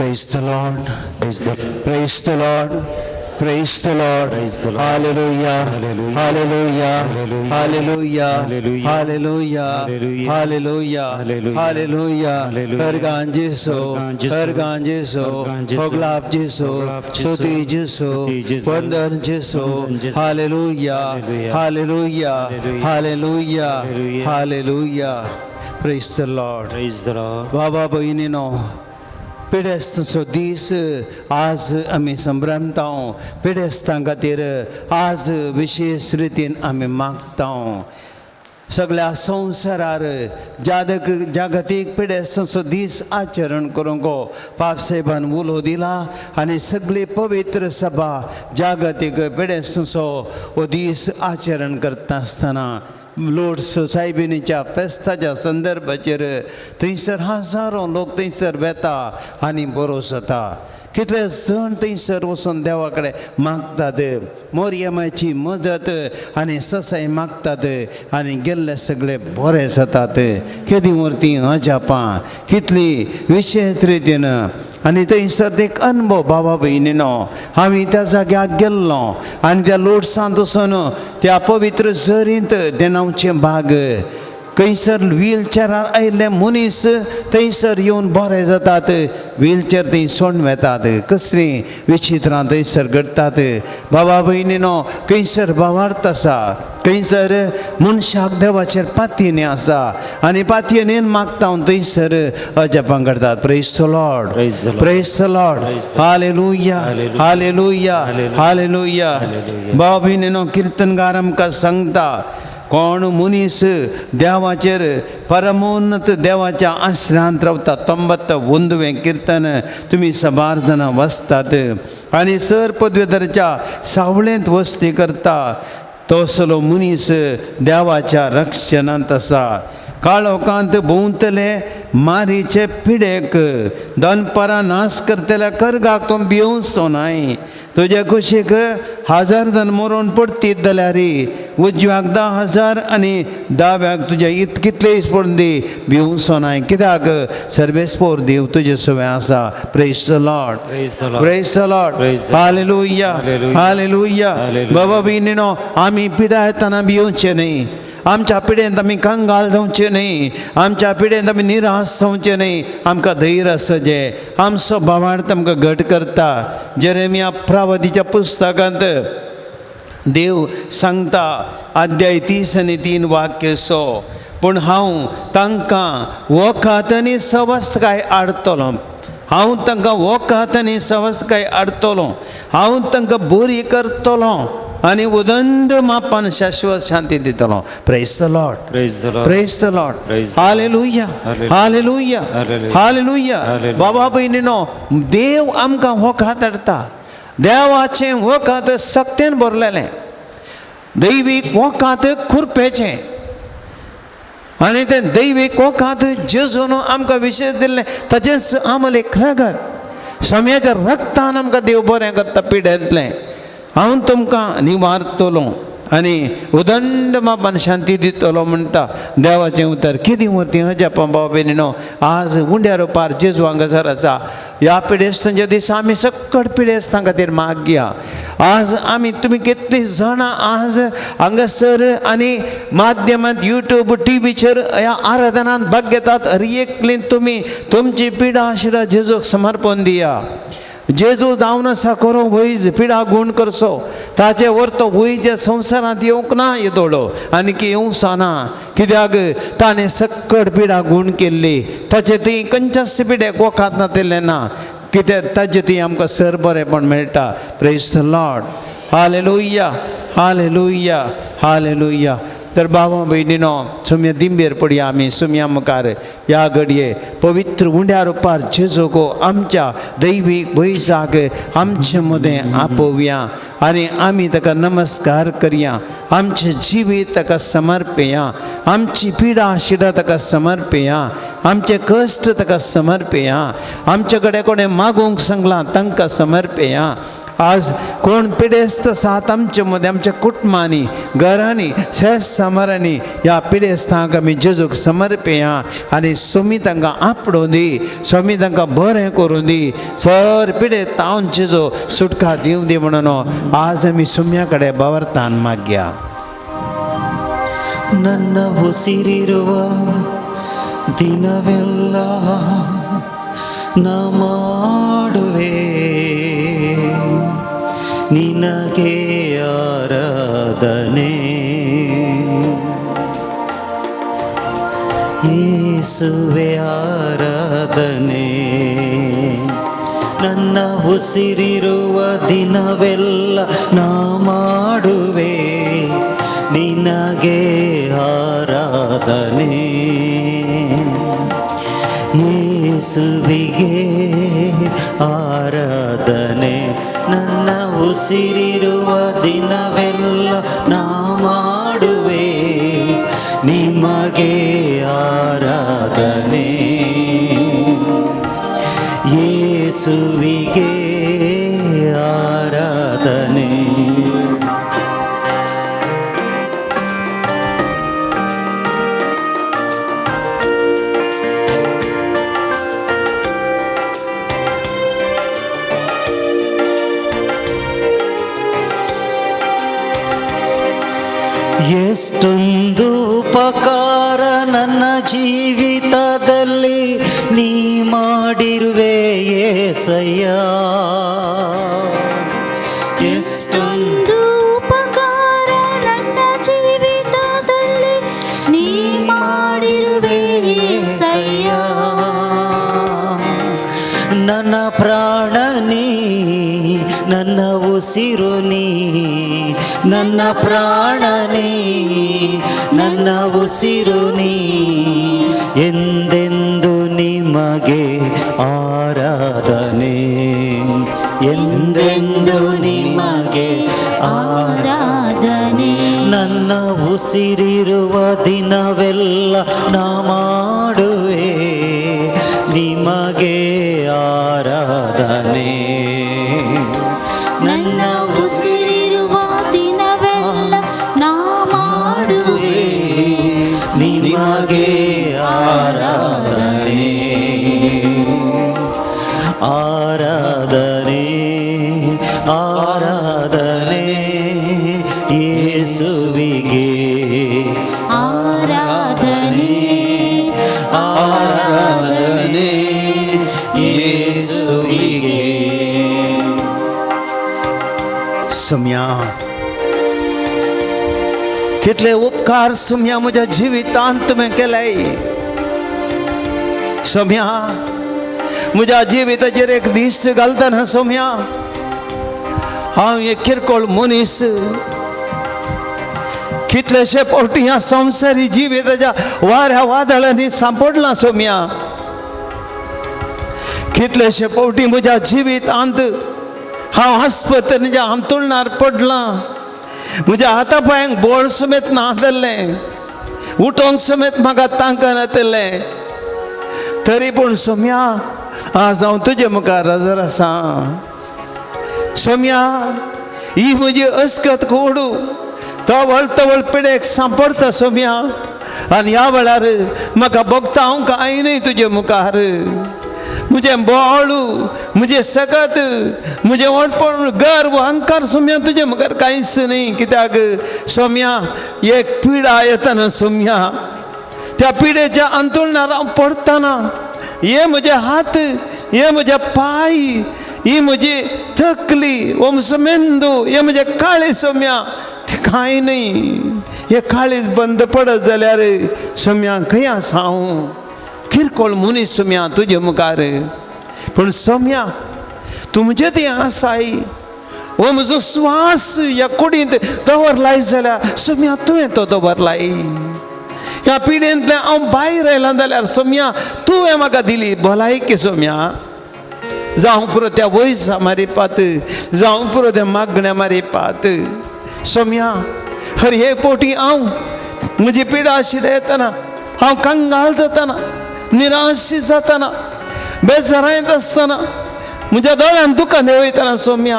Praise the Lord. Praise the Praise the Lord. Praise the Lord. Praise the Lord. Hallelujah. Hallelujah. Hallelujah. Hallelujah. Hallelujah. Hallelujah. Hallelujah. Hallelujah. Hallelujah. Hallelujah. Hallelujah. हरगान जेसो हरगान जेसो. हरगान जेसो हरगान जेसो. होगलाप जेसो होगलाप जेसो. स्तुति जेसो स्तुति जेसो. वंदन जेसो वंदन जेसो. Hallelujah. Hallelujah. Hallelujah. Hallelujah. Hallelujah. Hallelujah. Hallelujah. Praise the Lord. Praise the Lord. बाबा भयणीनो पिडेस्तांचो दीस आज आमी संभ्रमता पिडेस्तां खातीर आज विशेश रितीन आमी मागता. सगळ्या संवसारार जागतीक पिडेस्तांचो दीस आचरण करूंक पापसाहेबान उलो दिला आनी सगळी पवित्र सभा जागतीक पिडेस्तांचो हो दीस आचरण करता आसतना लोड सोसायबिनीच्या फेस्ताच्या संदर्भाचेर थंयसर हजारो लोक थंयसर वेता आनी बरो जाता. कितले जण थंयसर वचून देवा कडेन मागतात, मोरयमाची मदत आनी ससाय मागतात आनी गेल्ले सगळे बरे जातात. केदी मूर्ती अजापां कितली विशेश रितीन आनी थंयसर एक अनुभव बाबा भयणीनो आमी त्या जाग्याक गेल्लो आनी त्या लोटसांत वचून त्या पवित्र झरींत देनावचें भाग खंयसर व्हीलचेरार आयिल्ले मनीस थंयसर येवन बरे जातात, व्हीलचेर थंय सोडून वेतात. कसलीं विचित्रां थंयसर घडटात. बाबा भयणीनो खंयसर भावार्थ आसा, खंयसर मनशाक देवाचेर पातयेनी आसा आनी पातयेनेन मागता थंयसर अजापां करतात. Praise the Lord. Praise the Lord. Praise the Lord. Praise the hallelujah. Hallelujah. Hallelujah. Hallelujah. Hallelujah. Hallelujah. बाबा भयणीनो किर्तनकार आमकां सांगता कोण मनीस देवाचेर परमोन्नत देवाच्या आश्रांत रावता. तोंबत्त वंदुवें किर्तन तुमी सबार जाणां वाचतात आनी सर पदवेधरच्या सावळेंत वस्ती करता तसलो मनीस देवाच्या रक्षणांत आसा. काळोखांत भोंवतले मारीचे पिडेक दनपारां नाश करतल्या करगाक तूं भिवचो नाय. तुज्या कुशीक 1000 जाण मरोन पडतीत जाल्यार उजव्याक 10,000 आनी दाव्याक तुज्या कितलेय पडून दी भिवचो नाय. कित्याक सर्वेस्पोर देव तुजे सवें आसा. Praise the Lord. Praise the Lord. Praise the Lord. Praise the Lord. Hallelujah. Hallelujah. Hallelujah. Hallelujah. बाबा भयणीनो आमी पिडा येतना भिवचें न्हय. आमच्या पिडेंत आमी कंगाल जावचें न्हय. आमच्या पिडेंत आमी निराश जावचें न्हय. आमकां धैर्य आसचें. आमचो भावार्थ आमकां घट करता. जेरेमिया प्रावतीच्या पुस्तकांत देव सांगता अध्याय 30 आनी 3 वाक्य सो पूण हांव तांकां वखद आनी सवस्तकाय हाडटलो. हांव तांकां वखद आनी सवस्तकाय हाडटलो. हांव तांकां बरी करतलो आनी उदंड मापान शाश्वत शांती दितलो. Praise the Lord. Praise the Lord. Praise the Lord. Praise the Lord. Hallelujah. Hallelujah. Hallelujah. Hallelujah. Hallelujah. Hallelujah. बाबा भयणीनो देव आमकां वखद हाडटा. देवाचें वखद सक्तेन भरलेलें, दैवीक वखद खुरपेचें आनी तें दैवीक वखद जेजून आमकां विशेश दिल्लें. ताचेंच आमल एक रगत सम्याच्या रक्तान आमकां देव बरें करता पिडेंतलें. हांव तुमकां निवारतलो आनी उदंड मापान शांती दितलो म्हणटा देवाचें उतर. कितें मूर्ती अजापां बाबा भयणीनो आज उंड्या रुपार जेजू हांगासर आसा. ह्या पिडेस्तांच्या दिसा आमी सकट पिडेस्तां खातीर मागया. आज आमी तुमी कितलीं जाणां आज हांगासर आनी माध्यमांत यूट्यूब टीव्हीचेर ह्या आराधनांत भाग घेतात. हर एकली तुमी तुमची पिडा आशिल्ल्या जेजूक समर्पण दिया. जेजू जावन आसा करो वैज पिडा गूण करचो ताचे वर तो वैज संवसारांत येवंक ना येदोळो आनी की येवचो ना. कित्याक ताणें सकट पिडा गूण केल्ली. ताचे ती खंयच्याच पिड्याक वखद नातिल्लें ना. कित्याक ताजे ती आमकां सर बरेंपण मेळटा. Praise the Lord. Hallelujah. Hallelujah. Hallelujah. तर बाबा भयणीनो सुम्या दिंबेर पडया आमी सुम्या मुखार ह्या घडये पवित्र उंड्या रुपार जेजूको आमच्या दैवीक भैसाक आमचे मदें आपोवया आनी आमी ताका नमस्कार करया. आमचें जिवीत ताका समर्पया. आमची पिडा शिडा ताका समर्पया. आमचे कश्ट ताका समर्पया. आमचे कडेन कोणें मागूंक सांगलां तांकां समर्पया. आज कोण पिडेस्त आसात आमचे मदें, आमच्या कुटुंबांनी, घरांनी, शेज समारांनी, ह्या पिडेस्तांक आमी जेजूक समर्पया आनी स्वामी तांकां आपडूं दी, स्वामी तांकां बरें करूं दी, सर पिडेस्तावन जेजू सुटका दिवं दी म्हणून आज आमी सुम्या कडेन बावरतान मागया. ನನ್ನ ಉಸಿರಿರುವ ದಿನವೆಲ್ಲ ನಾ ಮಾಡುವೆ ನಿನಗೆ ಆರಾಧನೆ, ಯೇಸುವೆ ಆರಾಧನೆ. ನನ್ನ ಉಸಿರಿರುವ ದಿನವೆಲ್ಲ ನಾ ಮಾಡುವೆ ನಿನಗೆ ಆರಾಧನೆ, ಯೇಸುವಿಗೆ ಆರಾಧನೆ. ನನ್ನ ಉಸಿರಿರುವ ದಿನವೆಲ್ಲ ನಾ ಮಾಡುವೆ ನಿಮಗೆ ಆರಾಧನೆ, ಯೇಸುವಿಗೆ ಆರಾಧನೆ. ಎಷ್ಟೊಂದು ಉಪಕಾರ ನನ್ನ ಜೀವಿತದಲ್ಲಿ ನೀ ಮಾಡಿರುವೆ ಯೇಸಯ್ಯ, ಎಷ್ಟೊಂದು ಉಪಕಾರ ನನ್ನ ಜೀವಿತದಲ್ಲಿ ನೀ ಮಾಡಿರುವೆ ಯೇಸಯ್ಯ. ನನ್ನ ಪ್ರಾಣ ನೀ, ನನ್ನ ಉಸಿರು ನೀ, ನನ್ನ ಪ್ರಾಣ ನೀ, ನನ್ನ ಉಸಿರು ನೀ, ಎಂದೆಂದು ನಿಮಗೆ ಆರಾಧನೆ, ಎಂದೆಂದು ನಿಮಗೆ ಆರಾಧನೆ. ನನ್ನ ಉಸಿರಿರುವ ದಿನವೆಲ್ಲ ನಾ ಮಾಡುವೆ ನಿಮಗೆ ಆರಾಧನೆ, ನನ್ನ ಉಸಿರಿರುವ ದಿನವೆಲ್ಲ ನಾ ಮಾಡುವೆ ನಿಮಗೆ ಆರಾಧನೆ, ಆರಾಧನೆ, ಆರಾಧನೆ ಯೇಸುವಿಗೆ, ಆರಾಧನೆ, ಆರಾಧನೆ ಯೇಸುವಿಗೆ. सुम्या कितले उपकार सुम्या म्हज्या जिवितांत तुवें केले. सोम्या म्हज्या जिविताचेर एक दीस घालतना सोम्या हांव एक किरकोळ मनीस, कितलेशे फावटी ह्या संवसारी जिविताच्या वाऱ्या वादळांनी सांपडलां सोम्या. कितलेशे फावटी म्हज्या जिवितांत हांव आस्पत्रेच्या हांतुळणार पडलां, म्हज्या हाता पांयांक बोळ समेत नातलें, उठोंक समेत म्हाका तांक नातलें, तरी पूण सोम्या आज हांव तुजे मुखार हजर आसा. सोम्या ही म्हजी अस्कत कोडू तवळ तवळ पिडेक सांपडटा सोम्या, आनी ह्या वेळार म्हाका भोगता हांव कांय न्हय तुजे मुखार. म्हजें बोळू, म्हजें सकत, म्हजें व्हडपण, गर्व, अहंकार सोम्या तुजे मुखार कांयच न्हय. कित्याक सोम्या एक पिडा येतना सोम्या त्या पिडेच्या अंतुळणार हांव पडटना हे म्हजे हात, हे म्हजे पांय, ही म्हजी तकली, हो म्हजो मेंदू, हे म्हजे काळीज सोम्या तें कांय न्हय. हे काळीज बंद पडत जाल्यार सोम्या खंय आसा हांव? किरकोळ मनीस सोम्या तुजे मुखार. पूण सोम्या तूं म्हजे थंय आसाय, हो म्हजो स्वास ह्या कुडींत दवरलाय जाल्यार सोम्या तुवें तो दवरलाय. ह्या पिडेंतल्यान हांव भायर आयलां जाल्यार सोम्या तुवें म्हाका दिली भलायकी सोम्या. जावं पुरो त्या वयसा मारिपात, जावं पुरो त्या मागण्या मारिपात सोम्या. हर हे पोटी हांव म्हजी पिडा आशिल्ली येतना हांव कंगाल जातना, निराश जातना, बेजारांत आसतना, म्हज्या दोळ्यान दुकान वयतना सोम्या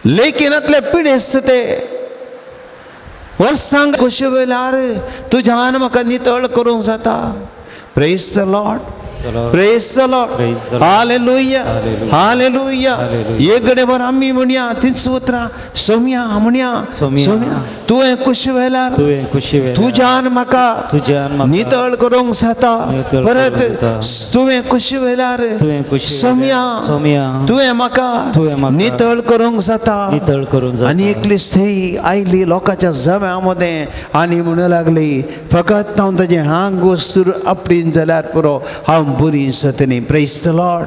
लेखिनांतले पिडेस्त ते वर्सांक कशे वेळार तुज्यान म्हाका नितळ करूंक जाता. Praise the Lord, praise the Lord, hallelujah, hallelujah. एक गडेभर आमी म्हणया तीच उतरां सोम्या म्हणया, सोम्या तुवें कुशी वेळार तुज्यान म्हाका नितळ करूंक जाता. परत तुवें कुशी वेळार सोम्या तुवें म्हाका नितळ करूंक जाता. आनी एकली स्त्री आयली लोकांच्या जम्या मदें आनी म्हणू लागली फकत हांव ताजें हांग वस्तूर आपडीन जाल्यार पुरो, हांव बरी जातली. Praise the Lord,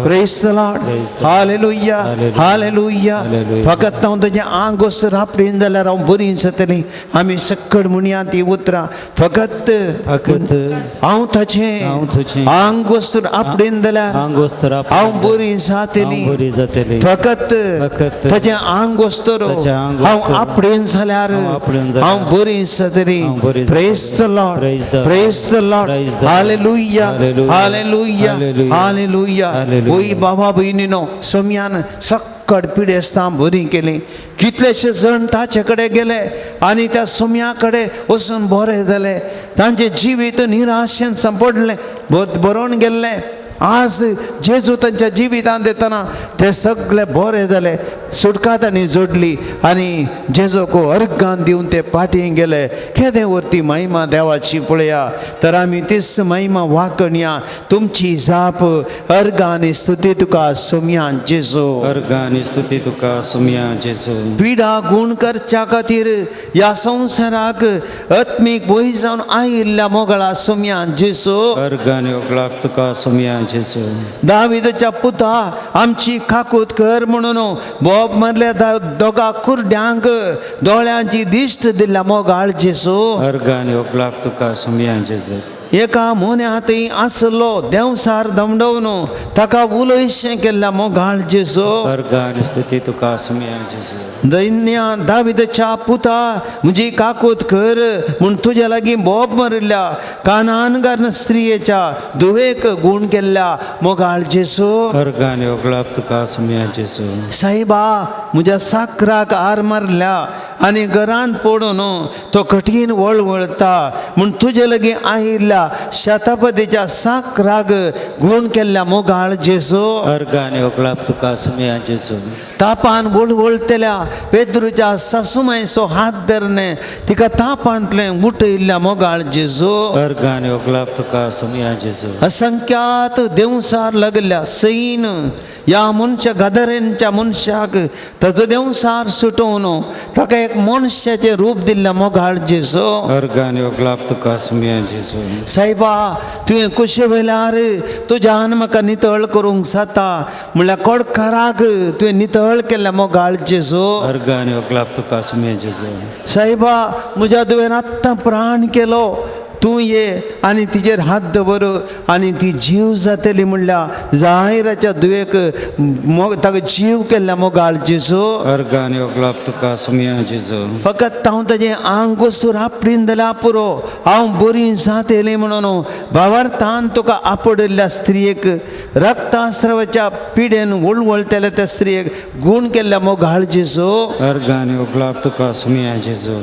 praise the Lord, hallelujah, hallelujah. फकत हांव ताजें आंग वस्तूर आपडीन जाल्यार हांव बरी जातली. आमी सक्कड म्हणया ती उतरां, फकत हांव ताचें आंग वस्तूर आपडीन जाल्यार हांव बरी जातली. फकत ताचें आंग वस्तूर हांव आपडीन जाल्यार हांव बरी जातली. Praise the Lord, praise the Lord, hallelujah, hallelujah, hallelujah. ओय बाबा भयणीनो, सोम्यान सक्कड पिडेस्तां बरीं केलीं. कितलेशे जण ताचे कडेन गेले आनी त्या सोम्या कडेन वचून बरे जाले. तांचें जिवीत निराशेन सांपडलें, बरोवन गेल्लें. आज जेजू तांच्या जिवितांत येतना ते सगळे बरे जाले, सुटका तांणी जोडली आनी जेजूक अर्गान दिवन ते पाटी गेले. केदें वरती महिमा देवाची पळया. तर आमी तीच महिमा वाकणया. तुमची जाप अर्गां आनी स्तुती तुका सोम्या जेजू, अर्गां आनी स्तुती तुका सोम्या जेजू. पिडा गूण करच्या खातीर ह्या संवसाराक आत्मीक भंय जावन आयिल्ल्या मोगळा सोम्या जेजू, अर्गां आनी ओगळाक तुका सोम्या जेजू. दाविदाच्या पुता आमची काकूत कर म्हणून बोब मारल्या दोगा कुरड्यांक दोळ्यांची दिश्ट दिल्ल्या मोगाळ जेजू, अर्गां आनी ओगळाक तुका सोम्या जेजू. एका मोन्या थंय आसलो देंवसार दमडोवन ताका उलयशें केल्ल्या मोगाळ जेजू, अर्गां आनी स्तुती तुका सोम्या जेजू. दैन्या दाविदाच्या पुता म्हजी काकूत कर म्हूण तुज्या लागीं बोब मारिल्ल्या कानानगार स्त्रियेच्या धुवेक गूण केल्ल्या मोगाळ जेजू, अर्गां आनी ओगळाक तुका सोम्या जेजू. सायबा म्हज्या साकराक आर मारल्या आनी घरांत पडून तो कठीण वळवळता म्हूण तुजे लागीं आयिल्ल्या शतपदीच्या साकराक गूण केल्ल्या मोगाळ जेजू, अर्गां आनी ओगळाक तुका सोम्या जेजू. तापान वळवळतल्या पेद्रूच्या सासुमायचो हात धरणे तिका तापांतलें उठयल्ल्या मोगाळ जेजू, अर्गां आनी ओगळाक तुका सोम्या जेजू. असंख्यात देंवसार लागल्या सैन ह्या मनशा गदरेंच्या मनशाक ताजो देंवसार सुटोवन ताका एक मनशाचें रूप दिल्ल्या मोगाळ जेजू, अर्गां आनी ओगळाक तुका सोम्या जेजू. सायबा तुवें कुशे वेळार तुज्यान म्हाका नितळ करूंक जाता म्हणल्यार कोडकाराक तुवें नितळ केल्ल्या मोगाळ जेजू, अर्गां आनी ओगळाक तुका सोम्या जेजू. सायबा म्हज्या तुवें आत्तां प्राण केलो, तूं ये आनी तिजेर हात दवर आनी ती जीव जातली म्हणल्यार जायराच्या धुवेक ताका जीव केल्ल्या मोगाळ जेजू, अर्गां आनी ओगळाक तुका सोम्या जेजू. फकत हांव ताजें आंग वस्तूर आपडीन जाल्यार पुरो, हांव बरी जातली म्हणून भावार्थान तुका आपडिल्ल्या स्त्रियेक रक्तास्रावाच्या पिडेन वळवळटल्या त्या स्त्रियेक गूण केल्ल्या मोगाळ जेजू, अर्गां आनी ओगळाक तुका सोम्या जेजू.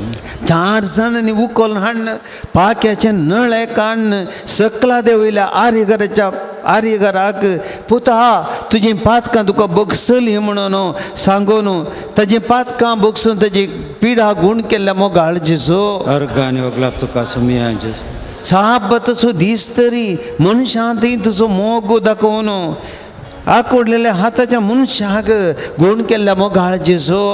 चार जाणांनी उखल हाडून पाक्याचे नळे काडून सकला देवयल्या आर्यघराच्या आर्यघराक पुता तुजीं पातकां तुका बगसली म्हणून सांगून ताजीं पातकां बगसून ताजी पिडा गूण केल्ल्या मोगाळ जेजू, अर्गां आनी ओगळाक तुका सोम्या जेजू. साप तसो दीस तरी मनशां थंय तुजो मोग दाखोवन आकुडलेल्या हाताच्या मनशाक गूण केल्ल्या मोगाळ जेजू,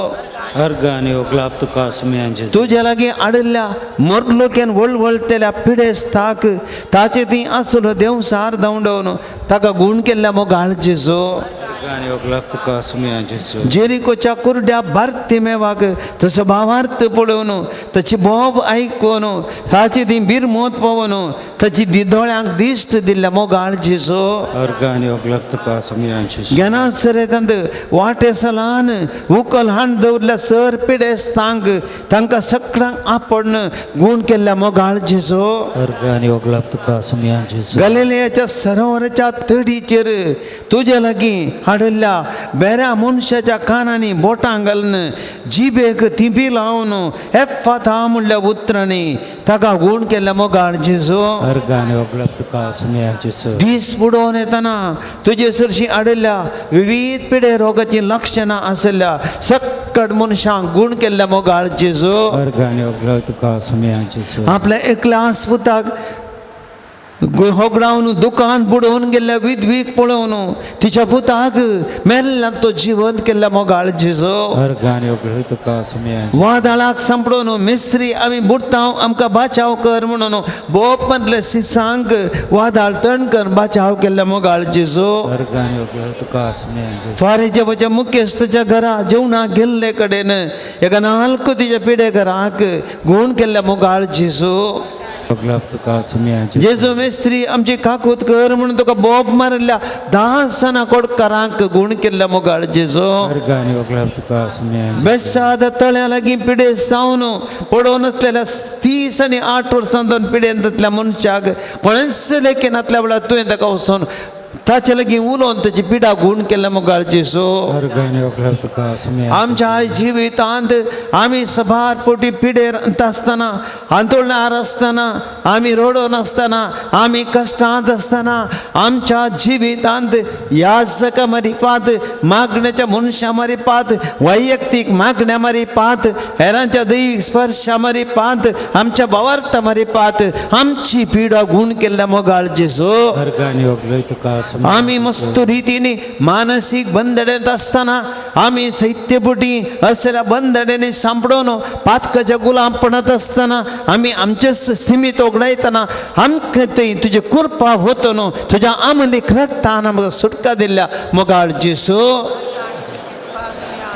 अर्गां आनी ओगळाक तुका सोम्या जेजू. तुज्या लागीं आडिल्ल्या मरलोकेन वळवळटल्या पिडेस्ताक ताचे थंय आसलो देंवसार धांवडोवन ताका गूण केल्ल्या मोगाळ जेजू, अर्गां आनी ओगळाक तुका सोम्या जेजू. जेरिकोच्या कुरड्या बार्तिमेवाक तसो भावार्थ पळोवन ताची बोब आयकून ताची ती बिरमोत पळोवन ताची दोळ्यांक दिश्ट दिल्ल्या मोगाळ जेजू. अर्गानी ओगलाप तुका सुमयान जेजू. ज्ञानासरेतांत वाटेसलान उकल हाण दवरल्या सर पिडेस्तांक तांकां सगळ्यांक आपण गूण केल्ल्या मोगाळ जेजू. अर्गानी ओगलाप तुका सुमयान जेजू. गलिलेयाच्या सरोवराच्या तडीचेर तुजे लागीं हाडिल्ल्या बेऱ्या मनशाच्या कानांनी बोटां घालून जिबेक थिंपी लावन एफाथा म्हणल्या उतरांनी ताका गूण केल्ल्या मोगाळ जेजू. अर्गानी ओगलाप तुका सुमयान जेजू. दीस बुडोवन येतना तुजे सरशी हाडिल्ल्या विविध पिडे रोगाचीं लक्षणां आशिल्ल्या सक्कड मनशांक गूण केल्ल्या मोगाळ जेजू. अर्गानी ओगलाप तुका सुमयान जेजू. आपल्या एकल्या आस्पुताक होगडावन दुकान बुडोवन गेल्ल्या विधवीक पळोवन तिच्या पुताक मेल्ल्या तो जिवंत केल्ल्या मोगाळ जेजू. अर्गानी ओगलाप तुका सुमयान. वादळाक सांपडोवन मिस्त्री आमी बुडता आमकां बाचाव कर म्हणून बोप म्हटले सिसांक वादळ तण कर बाचाव केल्ल्या मोगाळ जेजू. अर्गानी ओगलाप तुका सुमयान जेजू. फारीजेवाच्या मुख्यस्थच्या घरा जेवणाक गेल्ले कडेन एका नाल्क तिच्या पिडे घराक गूण केल्ल्या मोगाळ जेजू. ओगलाप तुका सुमयान जेजू. जेजू मिस्त्री आमची काकूत कर म्हणून तुका बोप मारिल्ल्या 10 जाणां कोडकारांक गूण केल्ल्या मोगाळ जेजू. अर्गानी ओगलाप तुका सुमयान. बेसाद तळ्या लागीं पिडे जावन पडोवन आसलेल्या 38 वर्सां दोन पिडेन जातल्या मनशाक कोणेंच लेखिनातल्या वेळार तुवें ताका वचोन ताचे लागीं उलोवन ताची पिडा गूण केल्ल्या मोगाळ जेजू. अर्गानी ओगलाप तुका सुमयान. आमच्या जिवितांत आमी सभार पोटी पिडेर आसतना, हांतुळणार आसतना, आमी रडोन आसतना, आमी कश्टांत आसतना आमच्या जिवितांत याजका मारिपात, मागण्याच्या मनशां मारिपात, वैयक्तीक मागण्या मारिपात, हेरांच्या दैवीक स्पर्शा मारिपात, आमच्या भावार्था मारिपात आमची पिडा गूण केल्ल्या मोगाळ जेजू. अर्गानी ओगलाप तुका सुमयान. आमी मस्त रितीने मानसीक बंदड्यांत आसतना, आमी सैत्यपुटी असल्या बंदड्यांनी सांपडोवन पातकाच्या गुलामपणांत आसतना, आमी आमचेच सिमीत ओगडायतना आमकां थंय तुजी कृपा होतो न्हू तुज्या आमलीक रक्तान आमकां सुटका दिल्ल्या मोगाळ जेसू.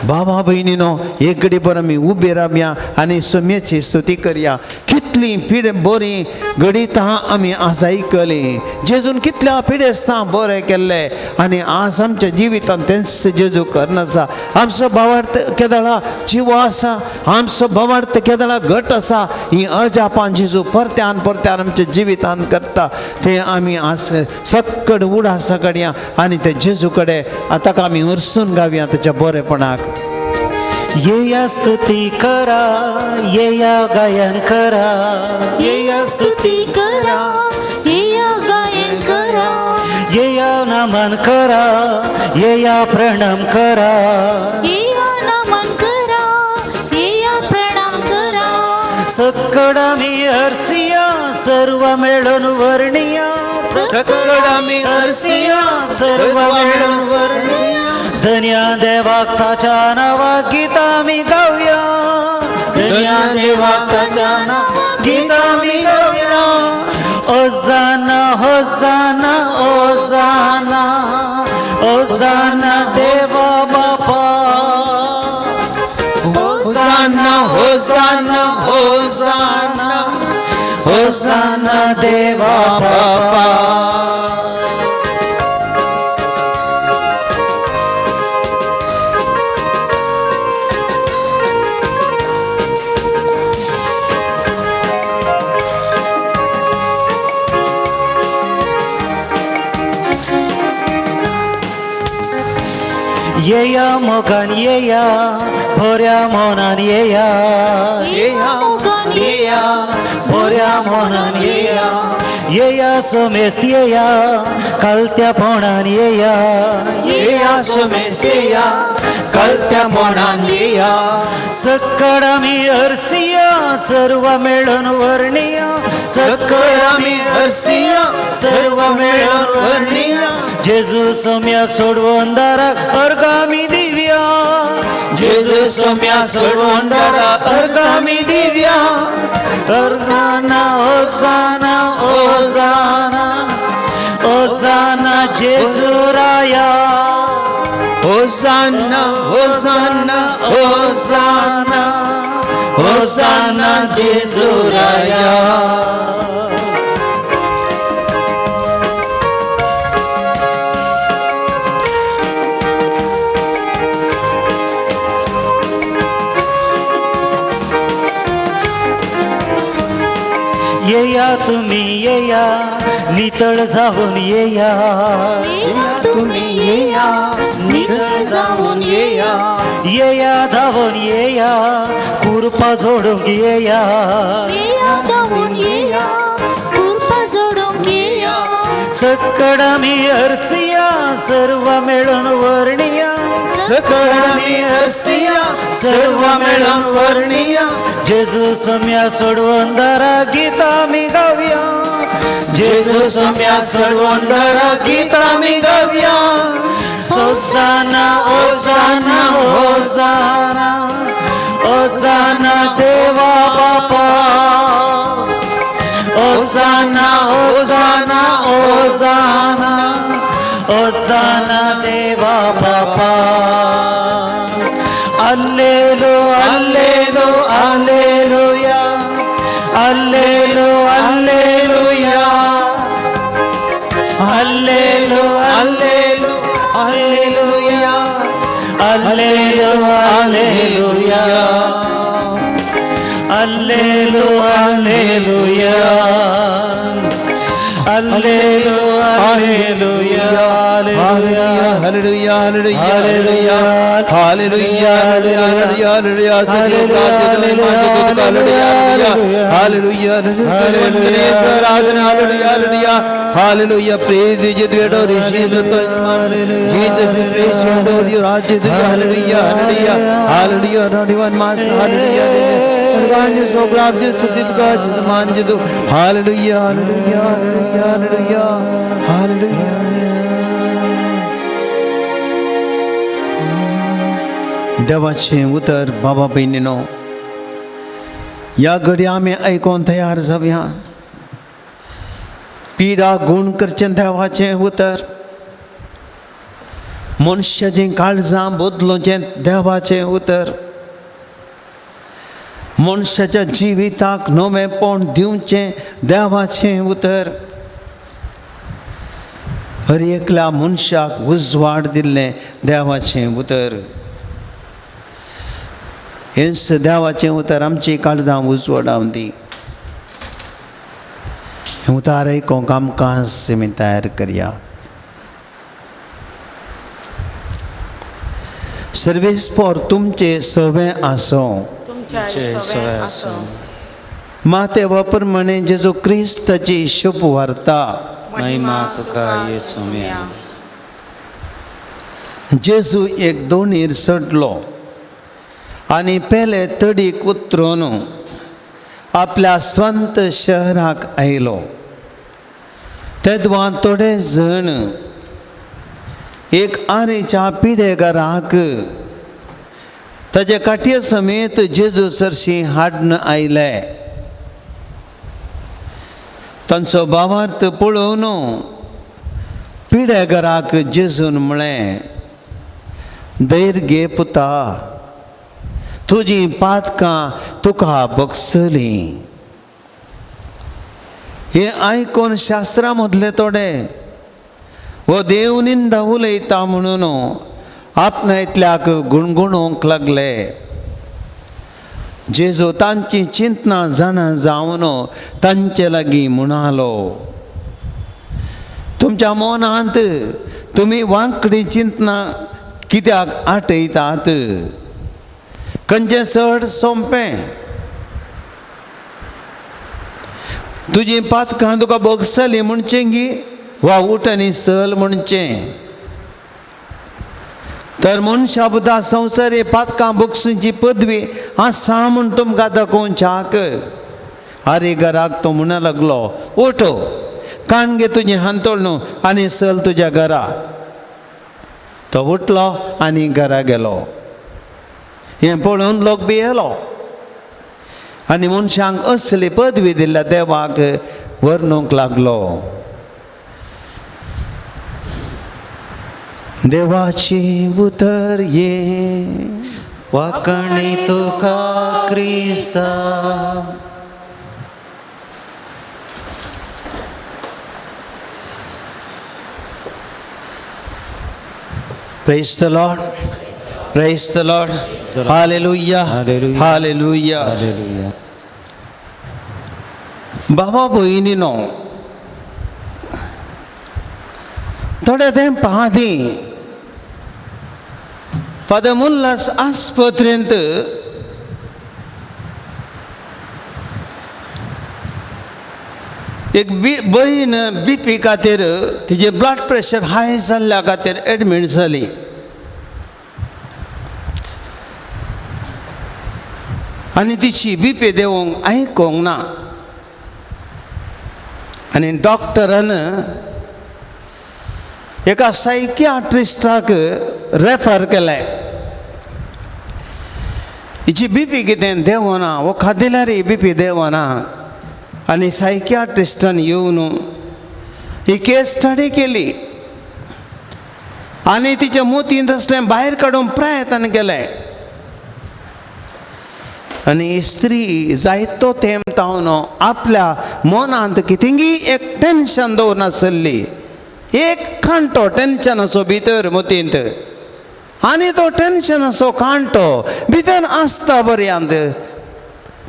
बाबा भयणीनो, एक घडी बरो आमी उबे रावया आनी सोम्याची स्तुती करया. कितली पिडे बरीं घडितां आमी आज आयकलीं. जेजून कितल्या पिडेस्तां बरें केल्लें आनी आज आमच्या जिवितांत तेंच जेजू करनासा. आमचो भावार्थ केदळा जिवो आसा, आमचो भावार्थ केदळा घट आसा. ही अजापां जेजू परत्यान परत्यान आमच्या जिवितांत करता ते आमी आज सक्कड उडासा काडया आनी ते जेजू कडेन ताका आमी उरसून गावया ताच्या बरेपणाक. येया स्तुती करा, येया गायन करा. येया स्तुती करा, येया गायन करा. येया नमन करा, येया प्रणाम करा. येया नमन करा, येया प्रणाम करा. सक्कड आमी हरसिया, सर्व मेळून वर्णिया. सकळ आमी हरसिया, सर्व मेळून वर्णिया. धन्या देवाक ताच्या नांवाक गीतां आमी गावया. धन्या देवाक ताच्या नांवाक गीतां आमी गावया. ओजाना, होजाना, ओजाना, ओजाना देवा बापा. होसाना, होसाना, होसाना, होसाना देवा बापा. येया मोगान येया, बऱ्या मनान येया. येया मोगान येया, बऱ्या मनान येया. येया सोमेस्त येया, कलत्या फोणान येया. येया सोमेस्त येया, कलत्या फोणान येया. सक्कड आमी हरसिया, सर्व मेळून वर्णिया. सकळ आमी हरसिया, सर्व मेळून वर्णिया. जेजू सोम्याक सोडवून दाराक अर्गां आमी दिव्या. जेजू सोम्याक सोडवून दाराक अर्गां आमी दिव्या. ओजाना, ओजाना, ओजाना, ओजाना जेजू राया. होसाना, होसाना, ओजाना, ओजाना जेजू राया. येया तुम्ही येया नितळ जावन येया, येया तुमी येया नितळ जावन येया, येया धांवन येया कुरपा जोडूंक येया, येया धांवन येया कुरपा जोडूंक येया, सकड आमी हरसिया सर्व मेळून वर्णिया, सकळ आमी हरसिया सर्व मेळून वर्णिया, जेजू सोम्या सोडवून दारा गीत आमी गावया, जेजू सोम्या सोडवून दारा गीत आमी गावया, होसाना होसाना होसाना होसाना देवा बापा, होसाना होसाना होसाना होसाना देवा बापा, अल्लेलू अल्लेलू अल्लेलुया, अल्लेलू अल्लेलुया, अल्लेलू अल्लेलू अल्लेलुया, अल्लेलू अल्लेलुया, अल्लेलू अल्लेलुया, अल्लेलू hallelujah, hallelujah hallelujah hallelujah hallelujah hallelujah hallelujah hallelujah hallelujah. Praise you, we adore you, Jesus. Jesus, we praise you, adore you, Raj, hallelujah, hallelujah, hallelujah, Lord, Master, hallelujah. Hallelujah, hallelujah, hallelujah, hallelujah. देवाचें उतर बाबा भयणीनो ह्या घडये आमी आयकोन तयार जावया. पिडा गूण करचें देवाचें उतर, मनशाचीं काळजां बदलूचें देवाचें उतर, मनशाच्या जिविताक नवेंपण दिवचें देवाचें उतर, हर एकल्या मनशाक उजवाड दिल्लें देवाचें उतर. हेंच देवाचें उतर आमची काळजां उजवाडावन दी. हें उतर आयकूंक आमकां आमी तयार करया. सर्वेस्पोर तुमचें सवें आसूं. माते वापरमाणे जेजू क्रिस्ताची शुभ वार्ता. महिमा तुका येसुम्या. जेजू एक दोणीर चडलो आनी पेले तडीक उतरून आपल्या स्वंत शहराक आयलो. तेदवां थोडे जण एक आरेच्या पिडेगाराक ताजे काटये समेत जेजू सरशी हाडून आयले. तांचो भावार्थ पळोवन पिडेगाराक जेजून म्हळें, धैर्य घे पुता, तुजी पातकां तुका बगसलीं. हें आयकून शास्त्रां मदले थोडे हो देव निंदा उलयता म्हणून आपणायतल्याक गुणगुणूंक लागले. जेजू तांची चिंतना जाणा जावन तांचे लागीं म्हणालो, तुमच्या मनांत तुमी वांकडी चिंतना कित्याक आटयतात? खंयचें चड सोंपें, तुजी पातकां तुका भोगसली म्हणचें गी वा उठ आनी चल म्हणचें? तर मनशा बुद्दा संवसारी पातकां भोगसूची पदवी आसा म्हूण तुमकां दाखोवच्याक. आरे घराक तो म्हणा लागलो, उठ, कान घे तुजें हांतोळ न्हू आनी चल तुज्या घरा. तो उठलो आनी घरा गेलो. हें पळोवन लोक भियेलो आनी मनशांक असली पदवी दिल्ल्या देवाक वर्णूंक लागलो. देवाची उतर ये वाकणी तुका क्रिस्ता. Praise the Lord. Praise the Lord. Hallelujah. Hallelujah. Hallelujah. बाबा भयणीनो, थोड्या तेंपा आदीं फादर मुल्लास आस्पत्रेंत एक बहीण बीपी खातीर, तिजें ब्लड प्रेशर हाय जाल्ल्या खातीर एडमीट जाली. आनी तिची बीपी देंवोंक आयकोंक ना आनी डॉक्टरान एका सायकियाट्रिस्टाक रेफर केलें. हिची बीपी कितें देंवना, वखद दिल्यार बीपी देंवना. आनी सायकियाट्रिस्टान येवन ही केस स्टडी केली आनी तिच्या मोतींत आसलें भायर काडूंक प्रयत्न केलें. आनी ही स्त्री जायतो तेंप तावन आपल्या मनांत कितेंगी एक टेंशन दवरनासली, एक कांटो टेंशनाचो भितर मोतींत, आनी तो टेंशनाचो कांटो भितर आसता पर्यंत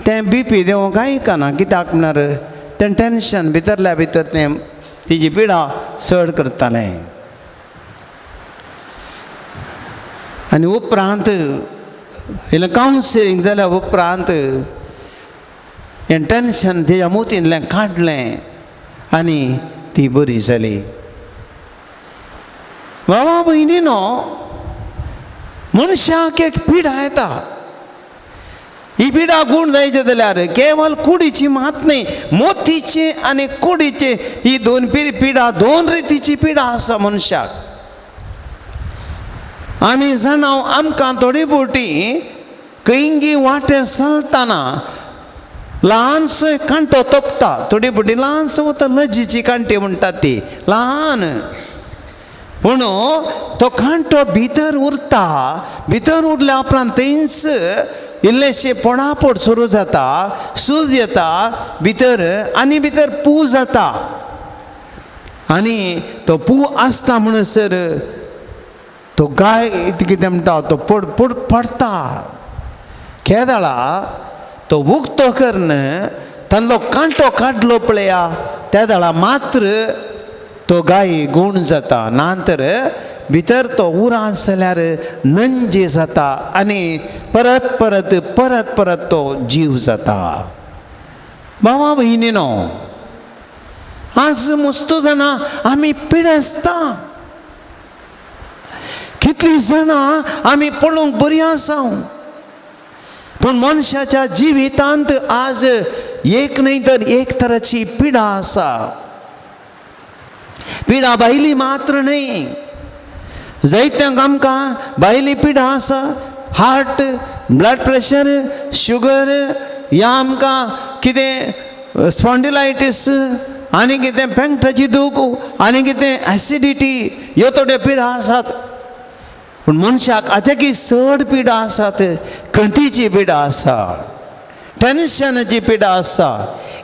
तें बीपी देंवोंक आयकना. कित्याक म्हळ्यार तें टेंशन भितरल्या भितर तें तिजी पिडा चड करतालें. आनी उपरांत इल्लें कावन्सिलींग जाल्या उपरांत हें टेंशन तिज्या मोतींतल्यान काडलें आनी ती बरी जाली. बाबा भयणीनो, मनशाक एक पिडा येता. ही पिडा गूण जायचे जाल्यार केवल कुडीची मात न्हय, मोतीची आनी कुडीची ही दोन पिडा, दोन रितीची पिडा आसा मनशाक. आमी जाणां आमकां थोडी बोटी खंयगी वाटेर चलतना ल्हानसो एक कांटो तोपता, थोडी बोटी ल्हानसो वता, लजीची कांटी म्हणटात ती ल्हान, पूण तो कांटो भितर उरता. भितर उरल्या उपरांत थंयच इल्लेशें पोणापोट सुरू जाता, सूज येता भितर आनी भितर पू जाता. आनी तो पू आसता म्हणसर तो गाय कितें म्हणटा तो पड पड पडटा. केदळा तो उक्तो करून तांतलो कांटो काडलो पळया, त्या वेळा मात्र तो गाय गूण जाता, ना तर भितर तो उरांत जाल्यार नंजे जाता आनी परत परत परत परत तो जीव जाता. बाबा भयणीनो, आज मस्त जाणां आमी पिडेस्ता, कितलीं जाणां आमी पळोवंक बरीं आसा, पूण मनशाच्या जिवितांत आज एक न्हय तर एक तराची पिडा आसा. पिडा भायली मात्र न्हय, जायत्यांक आमकां भायली पिडा आसा, हार्ट, ब्लड प्रेशर, शुगर, या आमकां कितें स्पॉन्डिलायटीस आनी कितें पेंटाची दूख आनी कितें एसिडिटी, ह्यो थोड्यो पिडा आसात. पूण मनशाक आतां चड पिडा आसात, खंतीची पिडा आसा, टेन्शनाची पिडा आसा,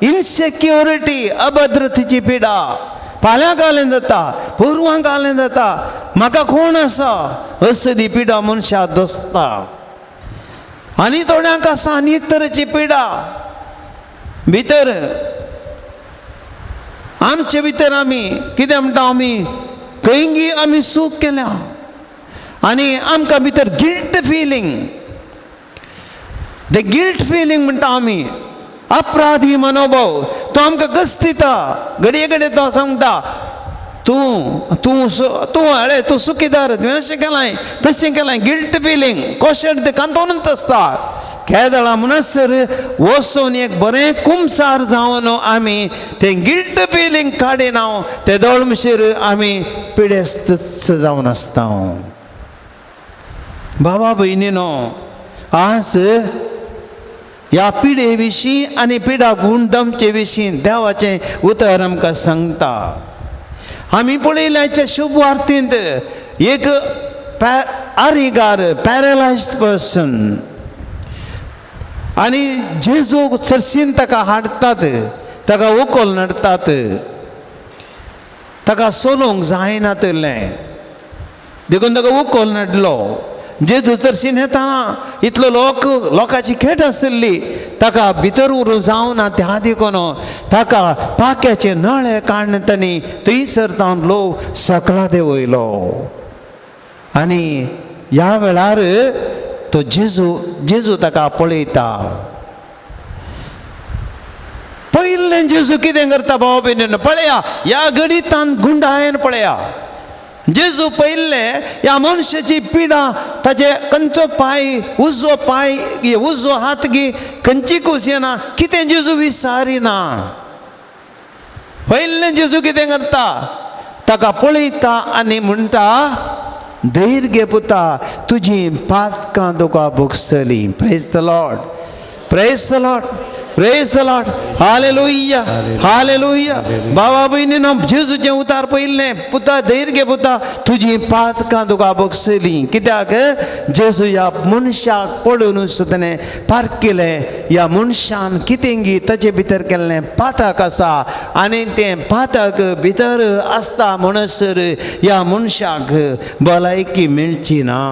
इनसेक्युरिटी, अभद्रतेची पिडा, फाल्यां घालें जाता, पोरवां घालें जाता, म्हाका कोण आसा, असली पिडा मनशाक दोसता. आनी थोड्यांक आसा आनी एक तरेची पिडा भितर, आमचे भितर आमी कितें म्हणटा, आमी खंयगी आमी चूक केल्या आनी आमकां भितर गिल्ट फिलींग, ते गिल्ट फिलींग म्हणटा आमी, अपराधी मनोभाव तो आमकां कस दिता. घडये घडये तो सांगता तूं तूं तूं अळे तूं सुखीदार, तुवें अशें केलां तशें केलां, गिल्ट फिलींग कोशेट ते कांतोनूच आसता. केदळा म्हणसर वचून एक बरें कुमसार जावन आमी तें गिल्ट फिलींग काडिना, ते दोळमशीर आमी पिडेस्तच जावन आसता. बाबा भयणीनो, आज ह्या पिडे विशीं आनी पिडा गुणदमचे विशीं देवाचें उतर आमकां सांगता. आमी पळयल्याच्या शुभ वार्तेंत एक आरिगार, पॅरलायज्ड पर्सन, आनी जेजूक चर्चीन ताका हाडटात, ताका उखल नडटात, ताका चलोवंक जायना तरलें देखून ताका उखल नडलो. जेजू चर्शीन येताना इतलो लोक लोकांची खेट आशिल्ली, ताका भितर उरूं जावना त्या देखून ताका पाक्याचे नळे काडून तांणी थंयसर तावन लोक सकला देंवयलो. आनी ह्या वेळार तो जेजू जेजू ताका पळयता. पयलें जेजू कितें करता भाव भयणीनो पळया, ह्या गणितान गुंडायन पळया. जेजू पयलें ह्या मनशाची पिडा, ताचे खंयचो पांय, उजवो पांय, उजवो हात गी खंयची कूस येना, कितें जेजू विसारिना. पयलें जेजू कितें करता, ताका पळयता आनी म्हणटा, धैर्य घे पुता, तुजी पातकां तुका भोगसली. Praise the Lord, praise the Lord, praise the Lord. Hallelujah, hallelujah. बाबा भयणीनो जेजूचें उतार पयलें, पुता धैर्य घे पुता, तुजी पातकां तुका भोगसली. कित्याक जेजू ह्या मनशाक पळोवनूच ताणें पारखिलें, ह्या मनशान कितें गी ताचे भितर केल्लें पातक आसा आनी तें पातक भितर आसता म्हणसर ह्या मनशाक भलायकी मेळची ना.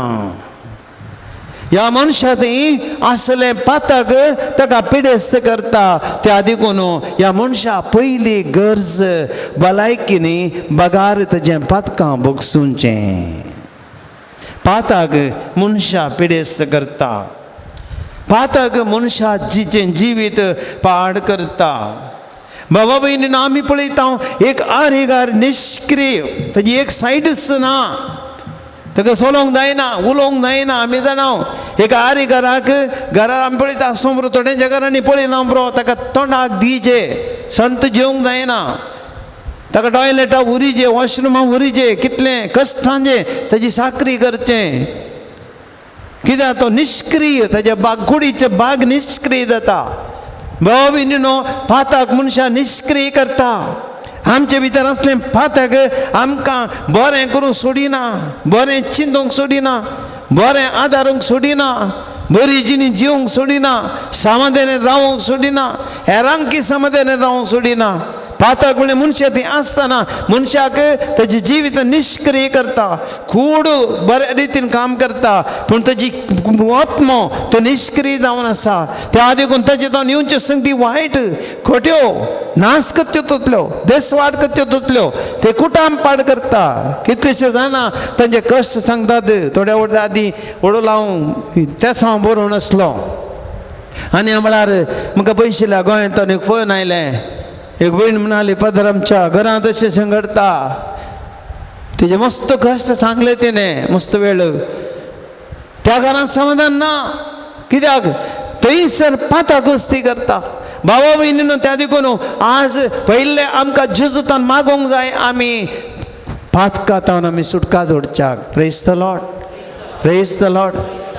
ह्या मनशा थंय आसलें पातक ताका पिडेस्त करता. त्या देखून ह्या मनशा पयली गरज भलायकी न्ही बगार ताजें पातकां भोगसुचें. पातक मनशा पिडेस्त करता, पातक मनशाचें जिवीत पाड करता. बाबा भयणीन आमी पळयता एक आरेगार निश्क्रीय, ताजी एक सायडच ना, ताका चलोवंक जायना, उलोवंक जायना. आमी जाणा एक आरे घराक घरा आमी पळयता आसूं थोड्यांच्या घरांनी पळयना बरो, ताका तोंडाक दिजे, संत जेवंक जायना, ताका टॉयलेटा उरिजे, वॉशरुमा उरिजे, कितलें कश्टांचें ताजी साकरी करचें. कित्याक तो निश्क्रीय, ताज्या बाग कुडीचे बाग निश्क्रीय जाता. भाव भयणीनो पाताक मनशां निश्क्रीय करता. आमचे भितर आसलें पातक आमकां बरें करूंक सोडिना, बरें चिंतूंक सोडिना, बरें आदारूंक सोडिना, बरी जिणी जिवंक सोडिना, समाधानान रावंक सोडिना, हेरांकी समाधानान रावंक सोडिना. पातक म्हणल्यार मनशां थंय आसतना मनशाक ताजें जिवीत निश्क्रीय करता. कूड बरे रितीन काम करता पूण ताजी आत्मो तो निश्क्रीय जावन आसा. त्या देखून ताजे जावन येवच्यो संगती वायट खोट्यो नाश करच्यो तसल्यो, देसवाट करच्यो तसल्यो, ते कुटाम पाड करता. कितलेशे जाणा तांचे कश्ट सांगतात. थोड्या वर्सां आदीं वडोल हांव तेच हांव बरोवन आसलो आनी म्हळ्यार म्हाका पयशिल्ल्या गोंयांत एक फोन आयलें. एक भयण म्हणाली, फादर आमच्या घरांत अशें अशें घडटा. तिजे मस्त कश्ट सांगले तिणें, मस्त वेळ त्या घरांत समाधान ना. कित्याक थंयसर पाता गोस्ती करता. बाबा भयणीनो त्या देखून आज पयलें आमकां जेजूतान मागोवंक जाय, आमी पातकातावन आमी सुटका जोडच्याक. Praise the Lord, praise the Lord.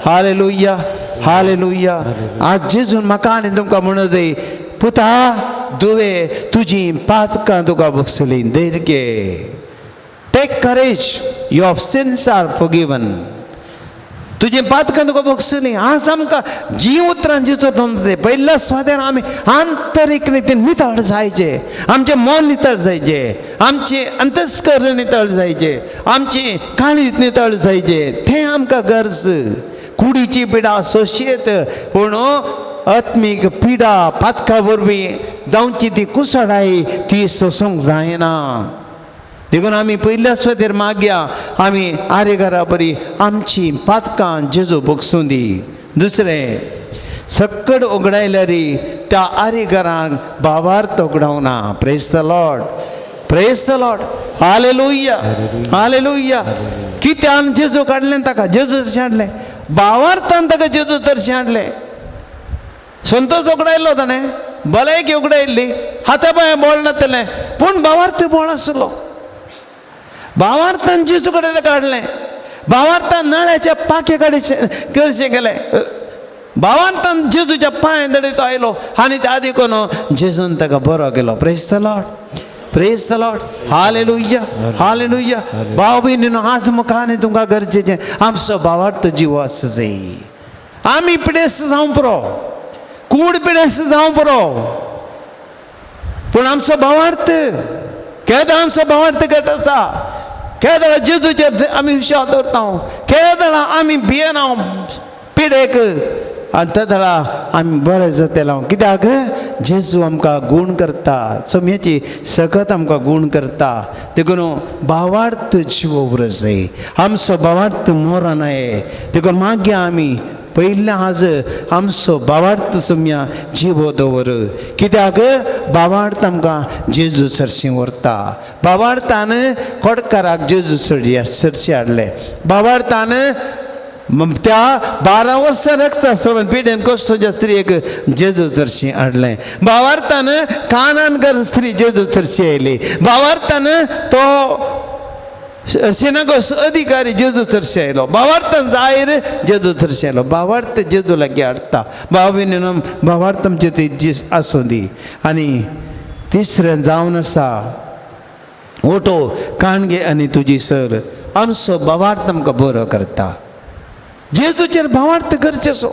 Hallelujah, hallelujah. आज जेजून म्हाका आनी तुमकां म्हणत जाय, पुता दुवे तुजी पातकां तुका भोगसली, धैर्य घे. Take courage, your sins are forgiven. तुजी पातकां तुका भोगसली. आज आमकां जी उतरां जेचो तुमचे पयल्या स्वाद्यान आमी आंतरीक रितीन नितळ जायचे, आमचें मन नितळ जायचे, आमचें अंतस्कर्ण नितळ जायचे, आमचें काळीज नितळ जायचे. तें आमकां गरज. कुडीची पिडा सोशेत पूण आत्मीक पिडा पातका वरवीं जावची ती कुसडाय ती सोसूंक जायना. देखून आमी पयल्या स्वातेर मागया, आमी आरे घरा बरी आमची पातकां जेजू भोगसूं दी. दुसरें, सकड उगडायल्यार त्या आरे घरांक भावार्थ उगडावना. Praise the Lord, praise the Lord. Hallelujah, hallelujah. कित्यान जेजू काडलें ताका, जेजू तशें हाडलें, भावार्थान ताका जेजू तशें हाडलें. संतोष उगडायलो ताणें, भलायकी उगडायल्ली, हाता पांय बोळ नातलें पूण भावार्थ बोळ आसलो. भावार्थान जेजू कडेन ताका हाडलें, भावार्थान नळ्याच्या पाखे कडेन करचें गेलें, भावार्थान जेजूच्या पांय कडेन तो आयलो आनी त्या देखून जेजून ताका बरो केलो. Praise the Lord, praise the Lord. Hallelujah, hallelujah. भाव भयणीनो आज म्हाका आनी तुमकां गरजेचें आमचो भावार्थ जीव आसा जाय. आमी पिडेस्त जावं पुरो, कूड पिडेस्त जावं पुरो, पूण आमचो भावार्थ केदां आमचो भावार्थ घट आसा. केदळा जेजूचेर आमी विश्वास दवरता, केदळा आमी भियेना पिडेक, आनी तेदळा आमी बरें जातले. कित्याक जेजू आमकां गूण करता, सोम्याची सकत आमकां गूण करता. देखून भावार्थ जिवो उरजय, आमचो भावार्थ मोरनाय. देखून मागीर आमी पयल्या आज आमचो भावार्थ सोम्या जिवो दवर. कित्याक भावार्थ आमकां जेजू सरशी व्हरता. भावार्थान कोडकाराक जेजू सरशी हाडलें. भावार्थान त्या 12 वर्सां रक्तस्रावान पिडेन कश्टच्या स्त्रियेक जेजू सरशी हाडलें. भावार्थान कानानकर स्त्री जेजू सरशी आयली. भावार्थान तो सिनागोस अधिकारी जेजू सरशी आयलो. भावार्थान जायर जेजू सरशी आयलो. भावार्थ जेजू लागीं हाडटा. भाव भयणीनो, भावार्थ आमचे ती आसूं दी. आनी तिसरें जावन आसा ओटो काणगे आनी तुजी सर. आमचो भावार्थ आमकां बरो करता. जेजूचेर भावार्थ करचेसो.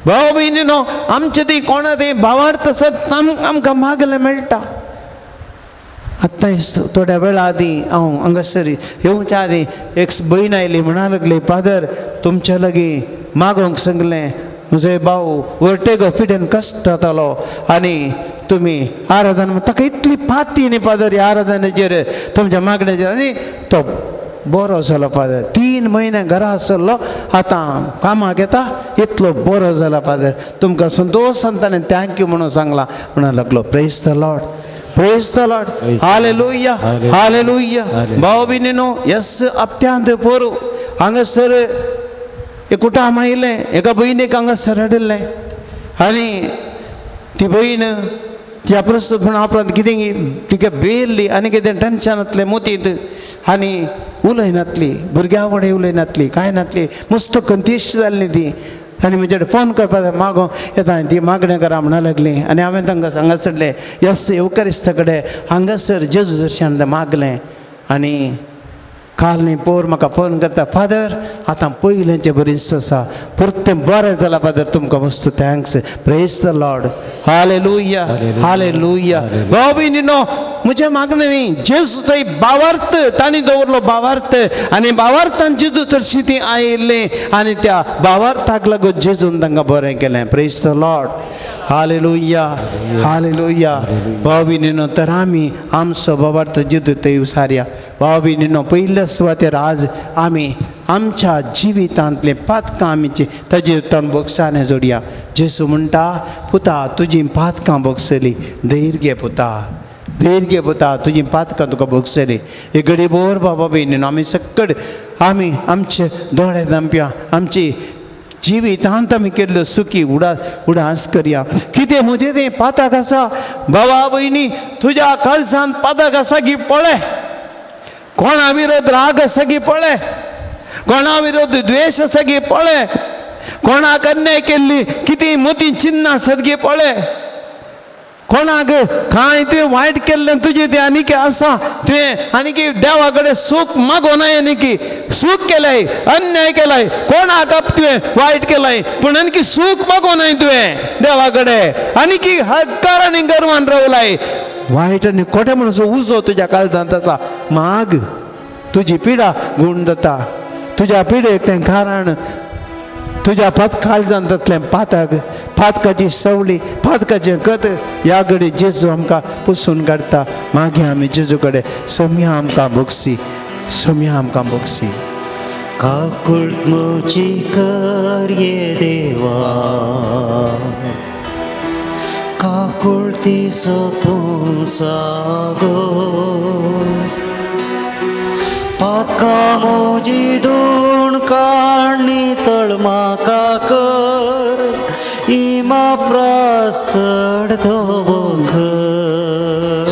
भाव भयणीनो, आमचे ती कोणा ते भावार्थ आसत आमकां मागलें मेळटा. आतां थोड्या वेळा आदीं हांव हांगासर येवच्या आदीं एक भयण आयली, म्हणा लागली, फादर तुमच्या लागीं मागोंक सांगलें, म्हजो भाव वर्टेगो फिडेन कश्ट जातालो आनी तुमी आराधना ताका इतली पाती न्ही फादर ह्या आराधनेचेर तुमच्या मागण्याचेर, आनी तो बरो जालो फादर. 3 म्हयने घरा आसलो, आतां कामाक येता, इतलो बरो जाला फादर. तुमकां संतोश ताणें thank you म्हणून सांगलां. म्हणून लागलो, praise the Lord, praise the Lord, hallelujah, hallelujah. भाव भयणीनो, येस अप्त्यांत पोरू हांगासर एक कुटाम आयलें, एका भयणीक हांगासर हाडिल्लें आनी ती भयण ती प्रस्तुत म्हणून आपणांत कितें तिका भियेल्ली आनी कितें टेंशनांतलें मोतींत आनी उलयनातली, भुरग्यां कडेन उलयनातली, कांय नातली, मस्त कंतीश्ट जाल्ली ती. आनी म्हजे कडेन फोन करपाक मागो येता ती मागणें करा म्हणा लागली. आनी हांवें तांकां हांगासरलें येस येवकारिस्ता कडेन हांगासर जेजू दर्शन मागलें. आनी काल न्ही पोर म्हाका फोन करता, फादर आतां पयलेंचें बरीच आसा, परतें बरें जालां फादर, तुमकां मस्त thanks, praise the Lord, hallelujah, hallelujah. भाव भयणीनो, म्हजें मागणें न्ही, जेजू थंय भावार्थ तांणी दवरलो भावार्थ, आनी भावार्थान जेजू चडशी ती आयिल्ली आनी त्या भावार्थाक लागून जेजून तांकां बरें केलें. Praise the Lord, hallelujah, hallelujah. भाव भयणीनो, तर आमी आमचो भावार्थ जेजू थंय उसारया. भाव भयणीनो, पयल्या सुवातेर आज आमी आमच्या जिवितांतलें पातकां आमीचे ताजे तण बोगसाने जोडया. जेजू म्हणटा, पुता तुजी पातकां बोगसली, धैर्य घे पुता, धैर्य घे पुता, तुजी पातकां तुका भोगसली. एक घडी बोर बाबा भयणीनो, आमी सकड आमी आमचे दोळे धांपया, आमची जिवितांत आमी केल्ल्यो सुखी उडास करया. कितें म्हजें तें पाताक आसा बाबा भयणी, तुज्या काळजांत पाताक आसा की पळय, कोणा विरोध राग आसा की पळय, कोणा विरोध द्वेश आसा की पळय, कोणाक अन्याय केल्ली कितें मोती चिन्नां आसत गे पळय, कोणाक कांय तुवें वायट केल्लें तुजें तें आनीक आसा, तुवें आनीक देवा कडेन सूख मागोनाय, आनीक सूख केलाय, अन्याय केलाय, कोणाक तुवें वायट केलाय, पूण आनीक सूख मागोनाय तुवें देवा कडेन, आनीक हक्कार आनी गर्वान रावलाय. वायट आनी खोटें म्हणून उजो तुज्या काळजांत आसा, माग, तुजी पिडा गूण जाता, तुज्या पिडेक तें कारण तुज्या काळजांतलें पातक, पातकाची सवली, पातकाचें कत ह्या घडी जेजू आमकां पुसून काडटा. मागीर आमी जेजू कडेन सोम्या आमकां भोगसी, सोम्या आमकां भोगसी. काकुळट म्हजी कर ये देवा, काकुळटीचो तूं सागर, पातकां म्हजी धुवन काड नितळ म्हाका कर, इमा प्रासड धवो कर.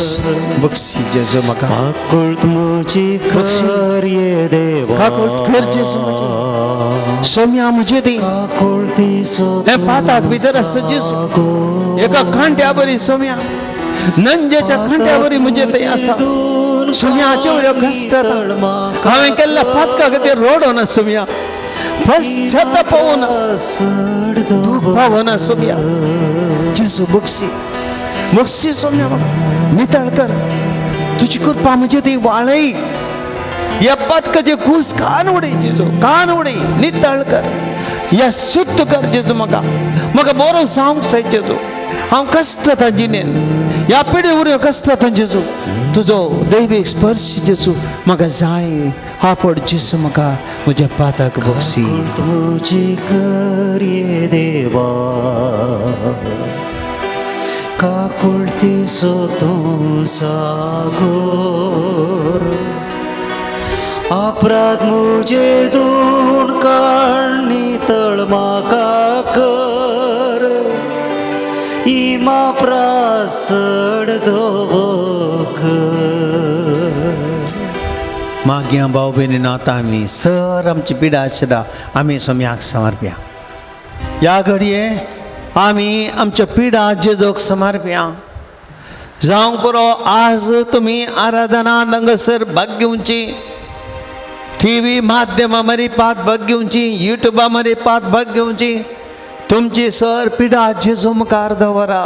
बक्षी जेजू म्हाका, काकुळट म्हजी कर ये देवा, काकुळट कर जेजू म्हजी, सोम्या म्हजे दी काकुळटीचो हें पाताक भितर आसा जेजू, एका कांट्या बरी सोम्या, नंजेच्या कांट्या बरी म्हजे थंय आसा. सोम्याचे वयल्यो कश्ट हांवें केल्ल्या पातका खातीर रोडो ना सोम्या, पश्चाताप पावना, दूख पावना सोम्या. जेजू बक्षी, बक्षी सोम्या, म्हाका नितळ कर, तुजी कृपा म्हजे ती वाळय. ह्या पातकाचे कूस कान उडय जेजू, कान उडय, नितळ कर, ह्या शुद्ध कर जेजू. म्हाका म्हाका बरो जावंक जाय जेजू. हांव कश्ट जिणेन ह्या पिडे उरयो कश्ट जेजू. तुजो दैवीक स्पर्श जेजू म्हाका जाय. आपड जेजू म्हाका म्हज्या पाताक बक्षी. तुजी कर ये देवा, काकुळतीचो तूं सागोर, अपराध मुजे दोन काळ नितळ म्हाका कर, इमा प्रासड दवकर. मागीर भाव भयणी नाता आमी सर आमची पिडा आशिल्ला आमी सोम्याक समर्प्या. ह्या घडये आमी आमच्या पिडा जेजोक समर्प्या. जावंक पुरो आज तुमी आराधना हांगासर भाग घेवची, टी व्ही माध्यमा मरी पात भाग घेवची, युट्यूबा मरी पात भाग घेवची. तुमची सर पिडा जेजू मुखार दवरा.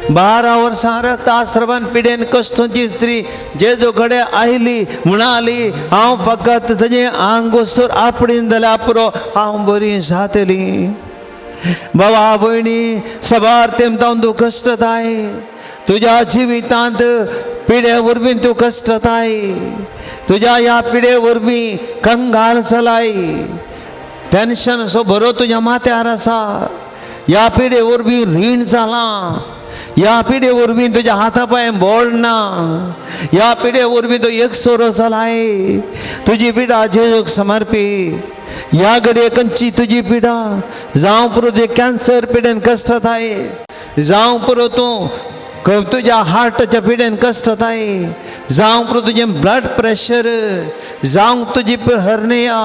12 वर्सां रक्तास्रावान पिडेन कश्टोची स्त्री जेजू कडेन आयली, म्हणाली हांव फकत ताजें आंग वस्तूर आपडीन जाल्यार पुरो, हांव बरी जातली. बाबा भयणी सबार तेमतावन तूं कश्टताय, तुज्या जिवितांत पिडे वरवीं तूं कश्टताय, तुज्या ह्या पिडे वरवीं कंगाल जालाय, टेन्शन असो बरो तुज्या माथ्यार आसा, ह्या पिडे वरवीं रीण जालां, ह्या पिडे वरवीं तुज्या हाता पांय बोळ ना, ह्या पिडे वरवीं तूं एकसोरो जालाय. तुजी पिडा जेजूक समर्पी. ह्या घडये खंयची तुजी पिडा जावं पुरो तुजें कॅन्सर पिडेन कश्टताय, जावं पुरो तूं तुज्या हार्टाच्या पिडेन कश्टताय, जावं पुरो तुजें ब्लड प्रेशर, जावं तुजी हर्निया,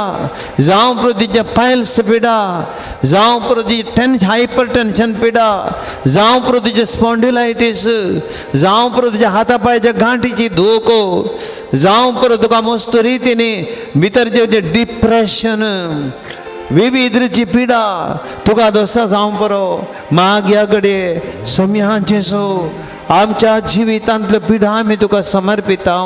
जावं पुरो तुजें पायल्स पिडा, जावं पुरो तुजी हायपर टेन्शन पिडा, जावं पुरो तुजें स्पॉन्डिलायटीस, जावं पुरो तुज्या हाता पांयाच्या गांठीची धोको, जावं पुरो तुका मस्त रितीने भितर जें डिप्रेशन, विविध रितीची पिडा तुका दोस्ता जावं पुरो. माग ह्या घडये सोम्या जेजू आमच्या जिवितांतल्यो पिडा आमी तुका समर्पिता.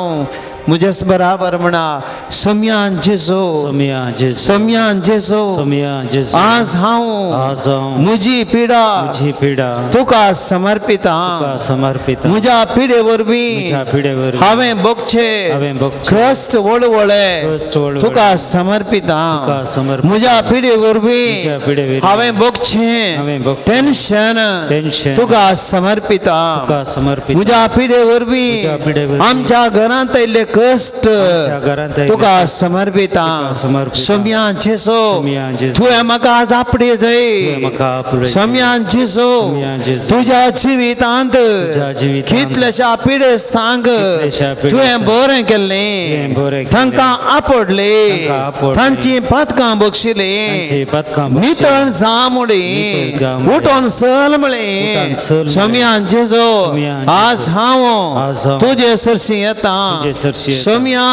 म्हजेच बराबर म्हणा, सोम्यान जेजू, सोम्या जेजू, सोम्यान जेजू, सोम्या जेजू, आज हांव आज हांव म्हजी पिडा म्हजी पिडा तुका समर्पिता. तुका समर्पिता. म्हज्या पिडे वरवीं म्हज्या पिडे वरवीं हांवें भोगचें हांवें भोगचें कश्ट वळवळे कश्ट वळवळे तुका समर्पिता. तुका समर्पिता. म्हज्या पिडे वरवीं म्हज्या पिडे वरवीं हांवें भोगचें हांवें भोगचें टेन्शन टेन्शन तुका समर्पिता. तुका समर्पिता. म्हज्या पिडे वरवीं म्हज्या पिडे वरवीं आमच्या घरांत आयिल्ले कश्ट आमच्या घरांत आयिल्ले तुका समर्पिता. तुका समर्पिता. सोम्या जेजू सोम्या जेजू तुवें म्हाका आज आपडे जाय. तुवें म्हाका आपडे जाय. सोम्या जेजू सोम्या जेजू तुज्या जिवितांत तुज्या जिवितांत कितल्याश्या पिडेस्तांक कितल्याश्या पिडेस्तांक तुवें बरें केल्लें, तुवें बरें केल्लें. तांकां आपडले, तांकां आपडले. तांची पातकां बक्षिलीं, तांची पातकां बक्षिलीं. नितळ जा म्हळी, नितळ जा म्हळी. उठोन चल म्हळें. उठोन चल म्हळें. सोम्या जेजू सोम्या जेजू आज हांव आज हांव तुजे सरशी येता. तुजे सरशी येता. सोम्या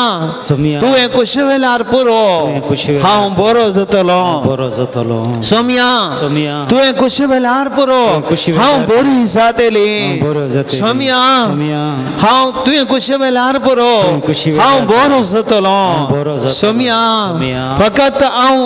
सोम्या तुवें कुशी वेल्यार पुरो, तुवें कुशी वेल्यार हांव बरो जातलो. हांव बरो जातलो. सोम्या सोम्या तुवें कुशी वेल्यार पुरो, तुवें कुशी वेल्यार हांव बरी जातली. हांव बरो जातली. सोम्या सोम्या हांव तुवें कुशी वेल्यार पुरो, तुवें कुशी वेल्यार हांव बरो जातलो. हांव बरो जातलो. सोम्या सोम्या फकत हांव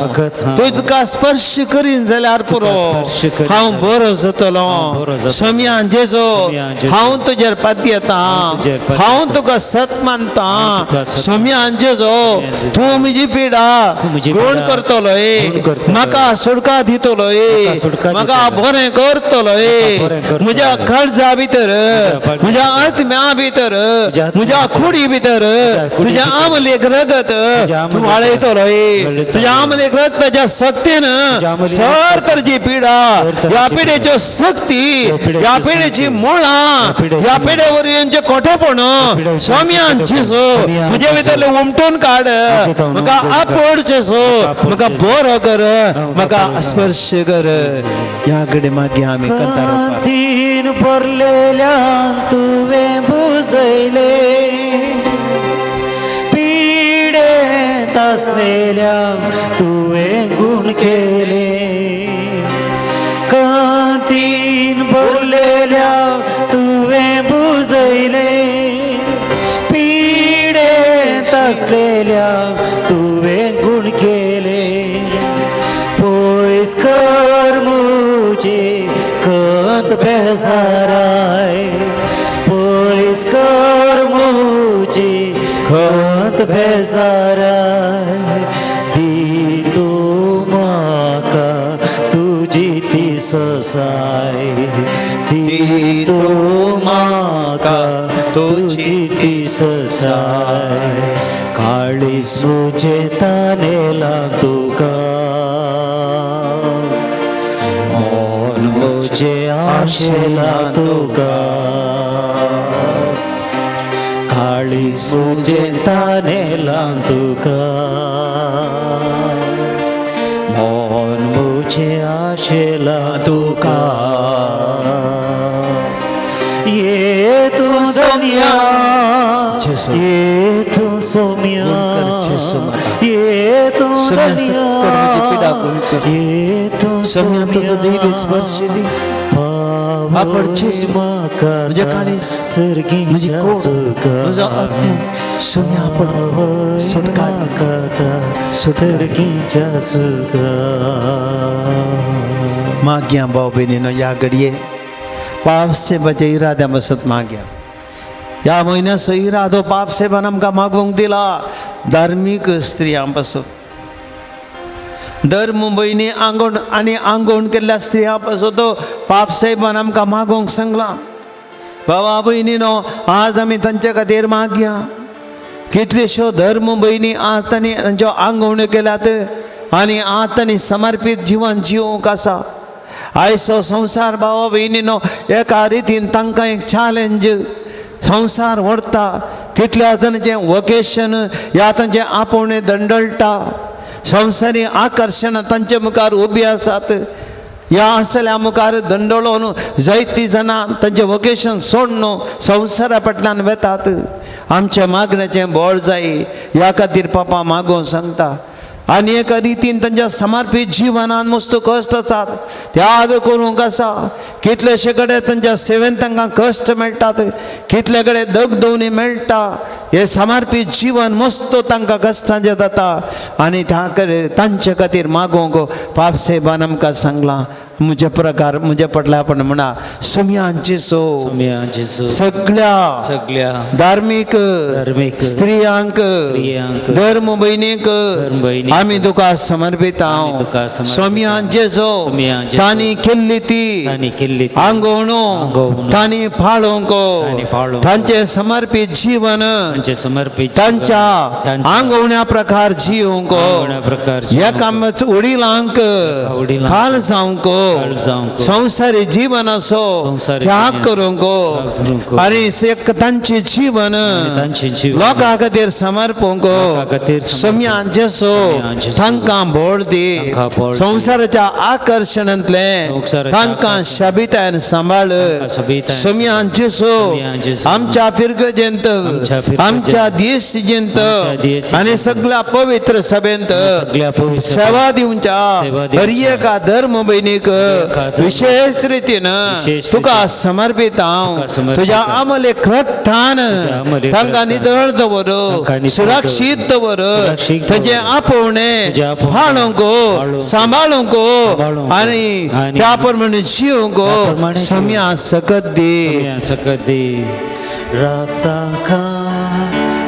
फकत हांव तुका स्पर्श करीन जाल्यार पुरो, स्पर्श करीन हांव जाल्यार बरो जातलो. हांव बरो जातलो. सोम्या जेजू सोम्या जेजू हांव तुजेर पातयेता, हांव तुजेर पातयेता. हांव तुका सत मानता. हांव तुका सत सोम्या जेजू सोम्या जेजू तूं म्हजी पिडा तूं म्हजी गुण पिडा करतलो, गुण करतलो. म्हाका सुटका दितलो, म्हाका सुटका म्हाका दितलो. बरें करतलो, म्हाका बरें करतलो. म्हज्या काळजा भितर, म्हज्या काळजा म्हज्या आत्म्या भितर, म्हज्या आत्म्या म्हज्या भितर, कुडी भितर म्हज्या कुडी तुज्या भितर, आमलेक रगत तुज्या तूं आमलेक वाळयतलो, वाळयतलो. तुज्या आमलेक रगताच्या शक्तीन तुज्या आमलेक सर तरची पिडा, सर तरची ह्या पिडा, पिडेच्यो शक्ती, ह्या पिडेच्यो ह्या पिडेची शक्ती, मुळां, ह्या पिडेची ह्या पिडे वरवीं कोठेपण पिडेची सोम्यान कोठेपण, जेजू सोम्यान म्हजे जेजू, भितरलें उमटून काड, म्हजे भितरलें म्हाका उमटून काड, आपोड जेजू, म्हाका आपोड म्हाका जेजू, बरो कर, म्हाका म्हाका बरो कर. स्पर्श कर. ह्या कडेन मागीर आमी कंतार कांतीन भरलेल्यान तुवें बुजयले, पिडेंत आसलेल्यांक तुवें गुण केले, कांतीन भरलेल्यांक तुवें बुजयले, पिडेंत आसलेल्या तुवें गुण केले पयस कर मुजे खंत बेजाराय पयस कर मुजे खंत बेजाराय दी तूं म्हाका तुजी ती ससाय दी तूं म्हाका तुजी ती ससाय काळीज मुजें तानेलां तुका मन मुजें आशेलां तुका काळीज मुजें तानेलां तुका मन मुजें आशेलां तुका ये तूं धन्या ये तूं सोम्या ये तूं धन्या ये तूं सोम्या तुजो दैवीक स्पर्श दी पावय म्हाका म्हजें काळीज म्हजी सर्गीच्या कोड सुखा म्हजो आत्मो सोम्या आपण सुटका दी. सर्गीच्या सुखा मागया भाव भयणीनो ह्या घडये पाप सेवाच्या इराद्या बसत मागया ह्या म्हयन्याचो इरादो पाप सेवान आमकां मागूंक दिला धार्मीक स्त्रियां पासून दर मुंबयनी आंगवण आनी आंगवण केल्ल्या स्त्रियां पासून तो पाप साहेबान आमकां मागोवंक सांगलां. बाबा भयणीनो आज आमी तांचे खातीर मागया. कितल्योश्यो धर्म भयणी आज तांणी तांच्यो आंगवण्यो केल्यात आनी आज तांणी समर्पीत जिवन जिवंक आसा. आयचो संवसार भावा भयणीनो एका रितीन तांकां एक चॅलेंज संवसार व्हरता. कितल्या जाणांचें वोकेशन ह्या तांचें आपोवणें दंडळटा. संवसारी आकर्शणां तांचे मुखार उबी आसात. ह्या असल्या मुखार दंडळोन जायतीं जाणां तांचें वोकेशन सोडून संवसारा फाटल्यान वेतात. आमच्या मागण्याचें बळ जाय ह्या खातीर पापा मागोवंक सांगता. आनी एका रितीन तांच्या समर्पीत जिवनान मस्त कश्ट आसात, त्याग करूंक आसा. कितलेशे कडेन तांच्या सेवेन तांकां कश्ट मेळटात, कितले कडेन दगदवणी मेळटा. हे समर्पीत जीवन मस्त तांकां कश्टांचें जाता आनी त्या कडेन तांचे खातीर मागोवंक पाप साहेबान आमकां सांगलां. म्हजे प्रकार म्हजे पटल्या आपण म्हणा सोम्यांची सो सोम्या जेजू सगळ्या सगळ्या धार्मीक धार्मीक स्त्रियांक स्त्रियांक धर्म भयणीक धर्म भयणीक आमी तुका समर्पित आमी तुका समर्पित सोम्यांचे सो सोम्यांचे सो तांणी केल्ली ती तांणी केल्ली ती आंगवणो आंगवणो तांणी पाळोवंक तांणी पाळोवंक तांचे समर्पित जीवन तांचे समर्पित तांच्या तांच्या आंगवण्या प्रकार जिवंक आंगवण्या प्रकार जिवंक एकामेच वडिलांक वडिलांक खाल जावंक खाल जावंक संवसारी जीवन असो संवसारी त्याग जीवन करूंक त्याग करूंक आनी एक तांचे जीवन तांचे जीवन लोकां खातीर समर्पूंक लोकां खातीर समर्पूंक सोम्यान जेसो सोम्यान जेसो तांकां भोळ दी तांकां भोळ दी. संवसाराच्या आकर्शणांतलें संवसाराच्या तांकां आकर्शणांतलें शबितायन सांबाळ तांकां शबितायन सोम्यान जेसो सोम्यान जेसो आमच्या फिरगजेंत आमच्या फिरगजेंत आमच्या देशजेंत आमच्या देशजेंत आनी सगळ्या पवित्र सभेंत सगळ्या पवित्र सभेंत सेवा दिवच्या सेवा दिवच्या हर एका धर्म भयणीक एका धर्म विशेष रितीन विशेष तुका रितीन समर्पित हांव तुका समर्पित तुज्या हांव. अमलेक रक्तान तुज्या अमलेक तांकां रक्तान नितळ दवर तांकां नितळ सुरक्षीत दवर सुरक्षीत दवर. तुजें आपोवणें तुजें आपोवणें पाळूंक पाळूंक सांबाळूंक सांबाळूंक आनी आनी त्या प्रमाणे जिवंक त्या प्रमाणे जिवंक. सम्या सकत दी. सोम्या सकत दी. राखतांका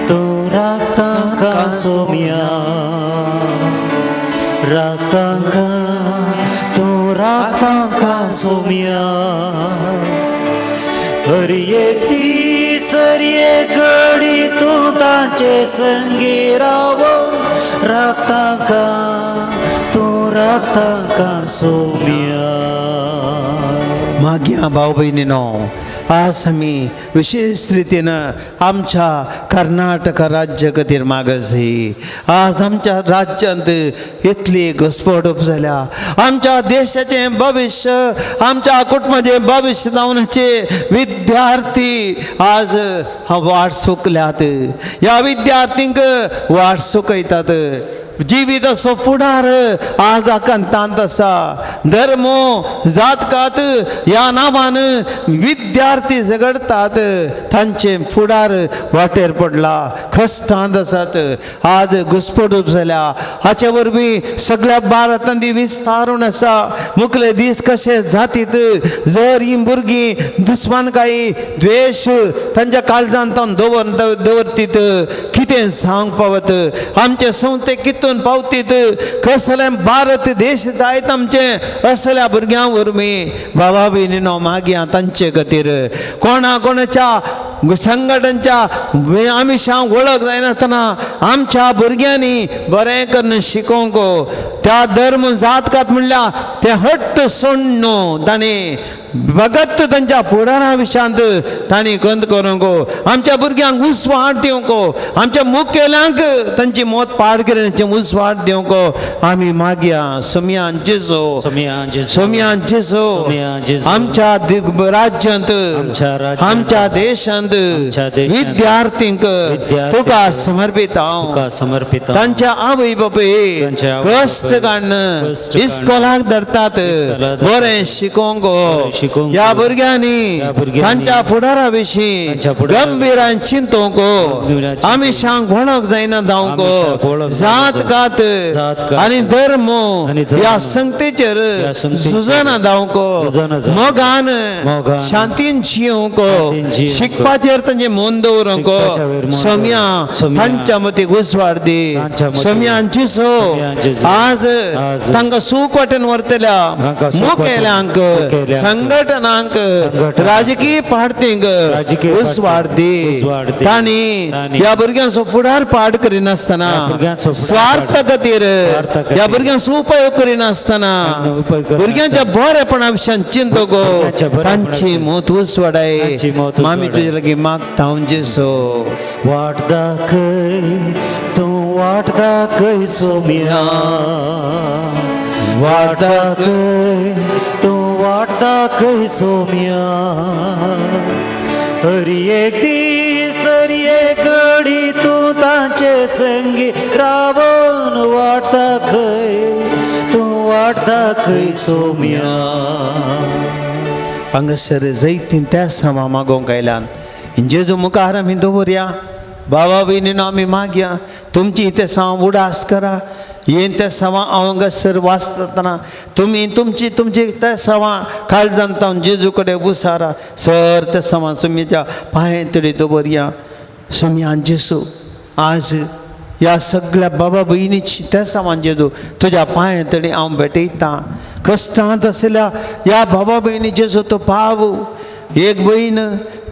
तूं राखतांका सोम्या राखतांका तूं राखतांका सोम्या हर एक दीस हर एक घडी तूं तांचे संगी राव राखतांका तूं राखतांका सोम्या. मागया भाव भयणीनो आज आमी विशेष रितीन आमच्या कर्नाटक राज्य खातीर मागसी. आज आमच्या राज्यांत इतली घुस्पडप जाल्या. आमच्या देशाचें भविश्य आमच्या कुटुंबाचें भविश्य जावनाचे विद्यार्थी आज वाट चुकल्यात. ह्या विद्यार्थींक वाट चुकयतात. जिविताचो फुडार आज आकांतांत आसा. धर्म जातकात ह्या नांवान विद्यार्थी झगडतात, तांचे फुडार वाटेर पडला, कश्टांत आसात. आज घुस्पडूप जाल्या, हाचे वरवीं सगळ्या भारतांत ती विस्तारून आसा. मुखले दीस कशे जातीत जर ही भुरगीं दुस्मानकाय द्वेश तांच्या काळजांत दवरतीत, कितें सांग पावत आमचे संस्थेक कितून पावतीत, कसलें भारत देश जायत आमचे असल्या भुरग्यां वरवीं. बाबा भयणीनो मागया तांचे खातीर कोणा कोणाच्या संघटनच्या आमिशां वळख जायनासतना आमच्या भुरग्यांनी बरें करून शिकोवंक, त्या धर्म जातकात म्हणल्यार ते हट्ट सोडून तांणी भगत तांच्या फुडारा विशयांत तांणी गंद करूंक, आमच्या भुरग्यांक उस्वाड दिवंक, आमच्या मुखेल्यांक तांची मत पाड करण्याची उस्वाड दिवंक आमी मागया. सोमयान जेजू, सोमयान जेजू, आमच्या राज्यांत, आमच्या देशांत विद्यार्थींक तुका समर्पित हांव. तांच्या आवय बापूय कश्ट काडून इस्कोलाक धरतात बरें शिकोवंक, ह्या भुरग्यांनी तांच्या फुडारा विशीं गंभीरान चिंतूंक, आमी शांक वळख जायना जावंक, जात कात आनी धर्म ह्या संगतेचेर सुजना जावंक, मोगान शांतीन जियोंक, शिकपाचेर तांचें मन दवरूंक. सोम्या तांच्या मतीक उजवाड दी. सोम्यान जेजू आज तांकां सूख वाटेन व्हरतल्या मुखेल्यांक, संघटनांक, राजकीय पार्टींक उजवाड दी. तांणी ह्या भुरग्यांचो फुडार पाड करिनासतना, स्वार्थ खातीर ह्या भुरग्यांचो उपयोग करिनासतना, भुरग्यांच्या बरेपणा विशयान चिंतूंक तांची मत उजवाडाय. मामी तुजे लागीं मागता हांव जेजू. वाट दाखय तूं, वाट दाखय सोम्या, वाट दाखय तूं, वाट दाखय सोम्या. हरी एक दीस हरी एक घडी तूं तांचे संगी रावून वाट दाखय तूं, वाट दाखय सोम्या. हांगासर जैतीन त्या समा मागोवंक आयल्यान जेजू मुखार आमी दवरया. बाबा भयणीनो आमी मागया तुमची ते समा उडास करा. येन त्या सवा हांव हांगासर वाचतना तुमी तुमची तुमची त्या सवा काळजांत हांव जेजू कडेन उसारा सर त्या समा सुमीच्या पांये तरी दवरया. सोमयान जेजू आज ह्या सगळ्या बाबा भयणीची त्या समान जेजू तुज्या पांये तडी हांव भेटयतां. कश्टांत आशिल्ल्या ह्या बाबा भयणी जेजू तो पाव. एक भयण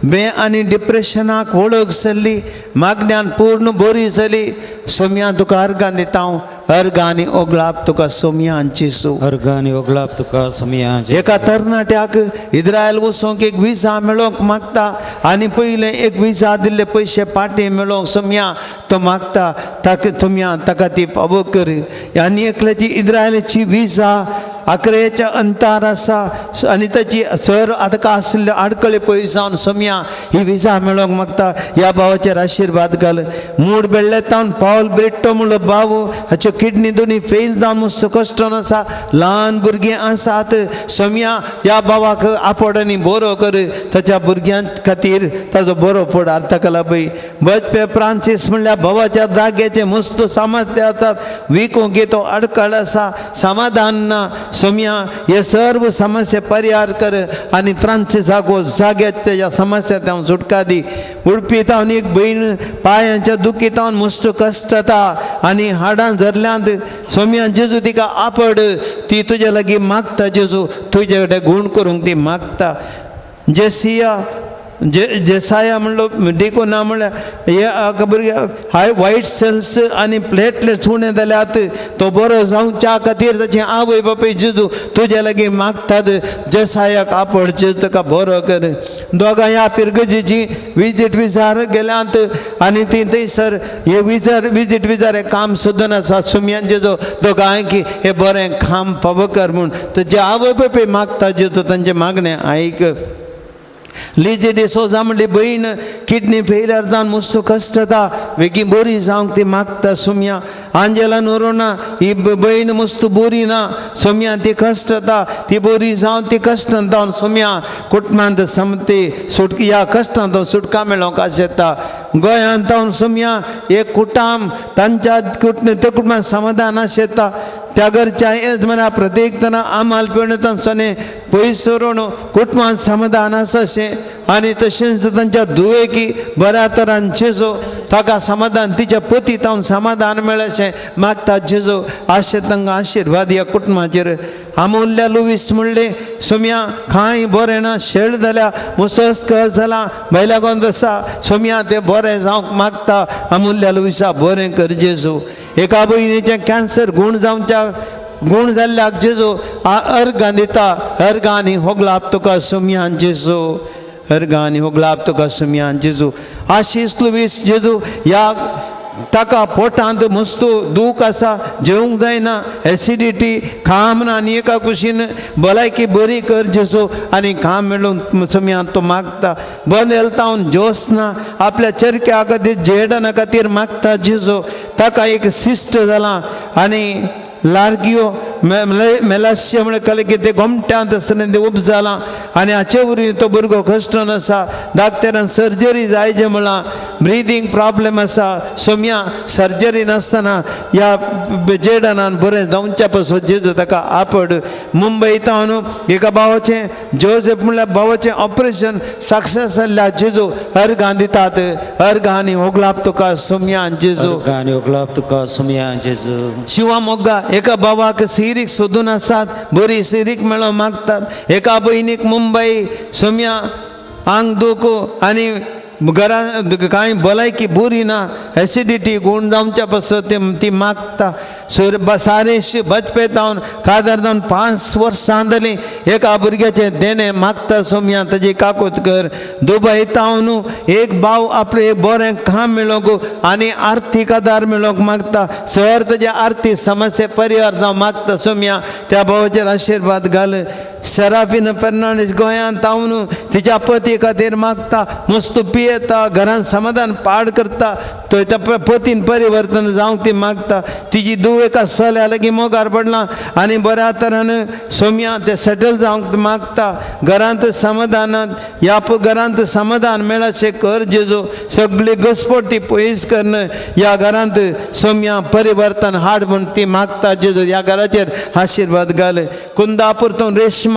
बे आनी डिप्रेशनाक वळख जाल्ली, मागण्यान पूर्ण बरी जाली. सोमयान तुका अर्गां दिता हांव, अर्गां आनी ओगळाप तुका सोमयान जेजू, अर्गां आनी ओगळाप तुका सोमयान. एका तरणाट्याक इस्रायल वचूंक एक विजा मेळोवंक मागता आनी पयलें एक विजा दिल्ले पयशे पाटी मेळोवंक सोमया तो मागता. ताका तुमया ताका ती फावो कर. आनी एकल्याची इस्रायलाची विजा आकरेच्या अंतार आसा आनी ताची सर आतां आशिल्ल्यो आडखळी पयस जावन सोमया ही विजा मेळोवंक मागता. ह्या भावाचेर आशिर्वाद घाल. मूड बेळ्ळे तावन पावल ब्रिट्टो म्हणलो भाव, हाच्यो किडनी दोनी फेल जावन मस्त कश्टन आसा, ल्हान भुरगीं आसात. सोमया ह्या भावाक आपोड आनी बरो कर, ताच्या भुरग्यां खातीर ताजो बरो फुडार ताका लाभय. बजपे फ्रांसीस म्हणल्यार भावाच्या जाग्याचे मस्त सामर्थ्य आसात, विकूंक तो आडखळ आसा, समाधान ना. सोमया हे सर्व समस्या परिहार कर आनी फ्रांसीसाक हो जाग्यात तेज्या समस्या तावन सुटका दी. उडपी तावन एक भयण पांयांच्या दुखी तावन मस्त कश्ट जाता आनी हाडां झरल्यांत. सोमया जेजू तिका आपड, ती तुज्या लागीं मागता जेजू, तुजे कडेन गूण करूंक ती मागता. जेसिया जे जेसाया म्हणलो डिकोना म्हणल्यार हे भुरग्याक हाय वायट सेल्स आनी प्लेटलेट्स उणें जाल्यात, तो बरो जावच्या खातीर ताची आवय बापूय जेजू तुज्या लागीं मागतात. जेसायाक आपड जेजू ताका बरो कर. दोगां ह्या पिरगजेची विजीट विजार गेल्यांत आनी ती थंयसर हे विजार विजीट विजार हें काम सोदून आसा. सुमयान जेजू दोगांय की हें बरें काम फावो कर म्हूण तुजे आवय बापूय मागता जेजू, तांचें मागणें आयक. लिजी डिसोजा म्हणली भयण किडनी फेल्यार जावन मस्त कश्ट जाता बेगीन बरी जावंक ती मागता सोम्या. आंजेला नोरोना ही भयण मस्त बरी ना सोम्या ती कश्ट जाता ती बरी जावन ती कश्टान जावन सोम्या कुटुंबांत समती सुटकी ह्या कश्टांत सुटका मेळोवंक आशेता. गोंयांत जावन सोम्या एक कुटाम तांच्या त्या कुटुंबांत समाधान आशेता. त्या घरच्या येजमाना प्रत्येक तना आमाल पिवण सोने पयस सरून कुटुंबांत समाधान आसा अशें आनी तशेंच तांच्या दुवेकी बऱ्या तरान जेजो ताका समाधान तिच्या पती तावन समाधान मेळशें मागता जेजो. आशे तांकां आशिर्वाद ह्या कुटुंबाचेर. आमोल्या लुवीस म्हणलें सोम्या कांय बरें ना शेळ जाल्या मुसस्क जाला भायल्या गोंद आसा सोम्या तें बरें जावंक मागता. आमोल्या लुविसा बरें कर जेजू. एका भयणीचें कॅन्सर गूण जावच्या गूण जाल्ल्याक जेजू अर्गां दिता. अर्गां आनी होगलाप तुका सोम्यान जेजू. अर्गां आनी होगलाप तुका सोम्यान जेजू. आशीष लुवीस जेजू ह्या ताका पोटांत मस्त दूख आसा जेवंक जायना एसिडिटी काम ना आनी एका कुशीन भलायकी बरी कर जेजू आनी काम मेळून सोम्या तो मागता. बंद येलतावन जोस ना आपल्या चरक्या खातीर जेडना खातीर मागता जेजू. ताका एक सिस्ट जाला आनी लार्गियो मेलास्य म्हळ्यार कळ्ळें की तें गोमट्यांत आसतना तें उब जालां आनी हाचे वरवीं तो भुरगो कश्टन आसा. डाक्टरान सर्जरी जाय जें म्हळां ब्रिदींग प्रॉब्लम आसा सोम्या सर्जरी नासतना ह्या जेडनान बरें जावच्या पासून जेजू ताका आपड. मुंबय तावन एका भावाचें जोसेफ म्हणल्यार भावाचें ऑपरेशन सक्सेस जाल्ल्या जेजू अर्गां दितात. अर्गां आनी होगलाप तुका सोम्या जेजू. अर्गां आनी होगलाप तुका सोम्या जेजू. शिवा मोगा एका भावाक सिरीक सोदून आसात बरी सिरीक मेळोवंक मागतात. एका भयणीक मुंबय सोम्या आंग दूख आनी घरा कांय भलायकी बरी ना एसिडिटी गूण जावच्या पासत ती मागता. सारेश बचपेतावन कादर जावन 5 वर्सां जालीं एका भुरग्याचें देणें मागता सोम्या ताजी काकूत कर. दुबय तावन एक भाव आपलें एक बरें काम मेळोवंक आनी आर्थीक आदार मेळोवंक मागता. सर ताजे आर्थीक समस्या परिहार जावं मागता सोम्या त्या भावाचेर आशिर्वाद घाल. सेराफीन फेर्नांडीस गोंयांत तावन तिच्या पती खातीर मागता. मस्त पियेता घरांत समाधान पाड करता थंय त्या पतीन परिवर्तन जावंक ती मागता. तिजी धूव एका चल्या लागीं मोगार पडला आनी बऱ्या तरान सोम्या तें सेटल जावंक मागता. घरांत समाधानांत ह्या घरांत समाधान मेळाशें कर जेजू. सगळी घसपट ती पयस करून ह्या घरांत सोम्या परिवर्तन हाड म्हूण ती मागता जेजू. ह्या घराचेर आशिर्वाद घाल. कुंदापूर तो रेशमा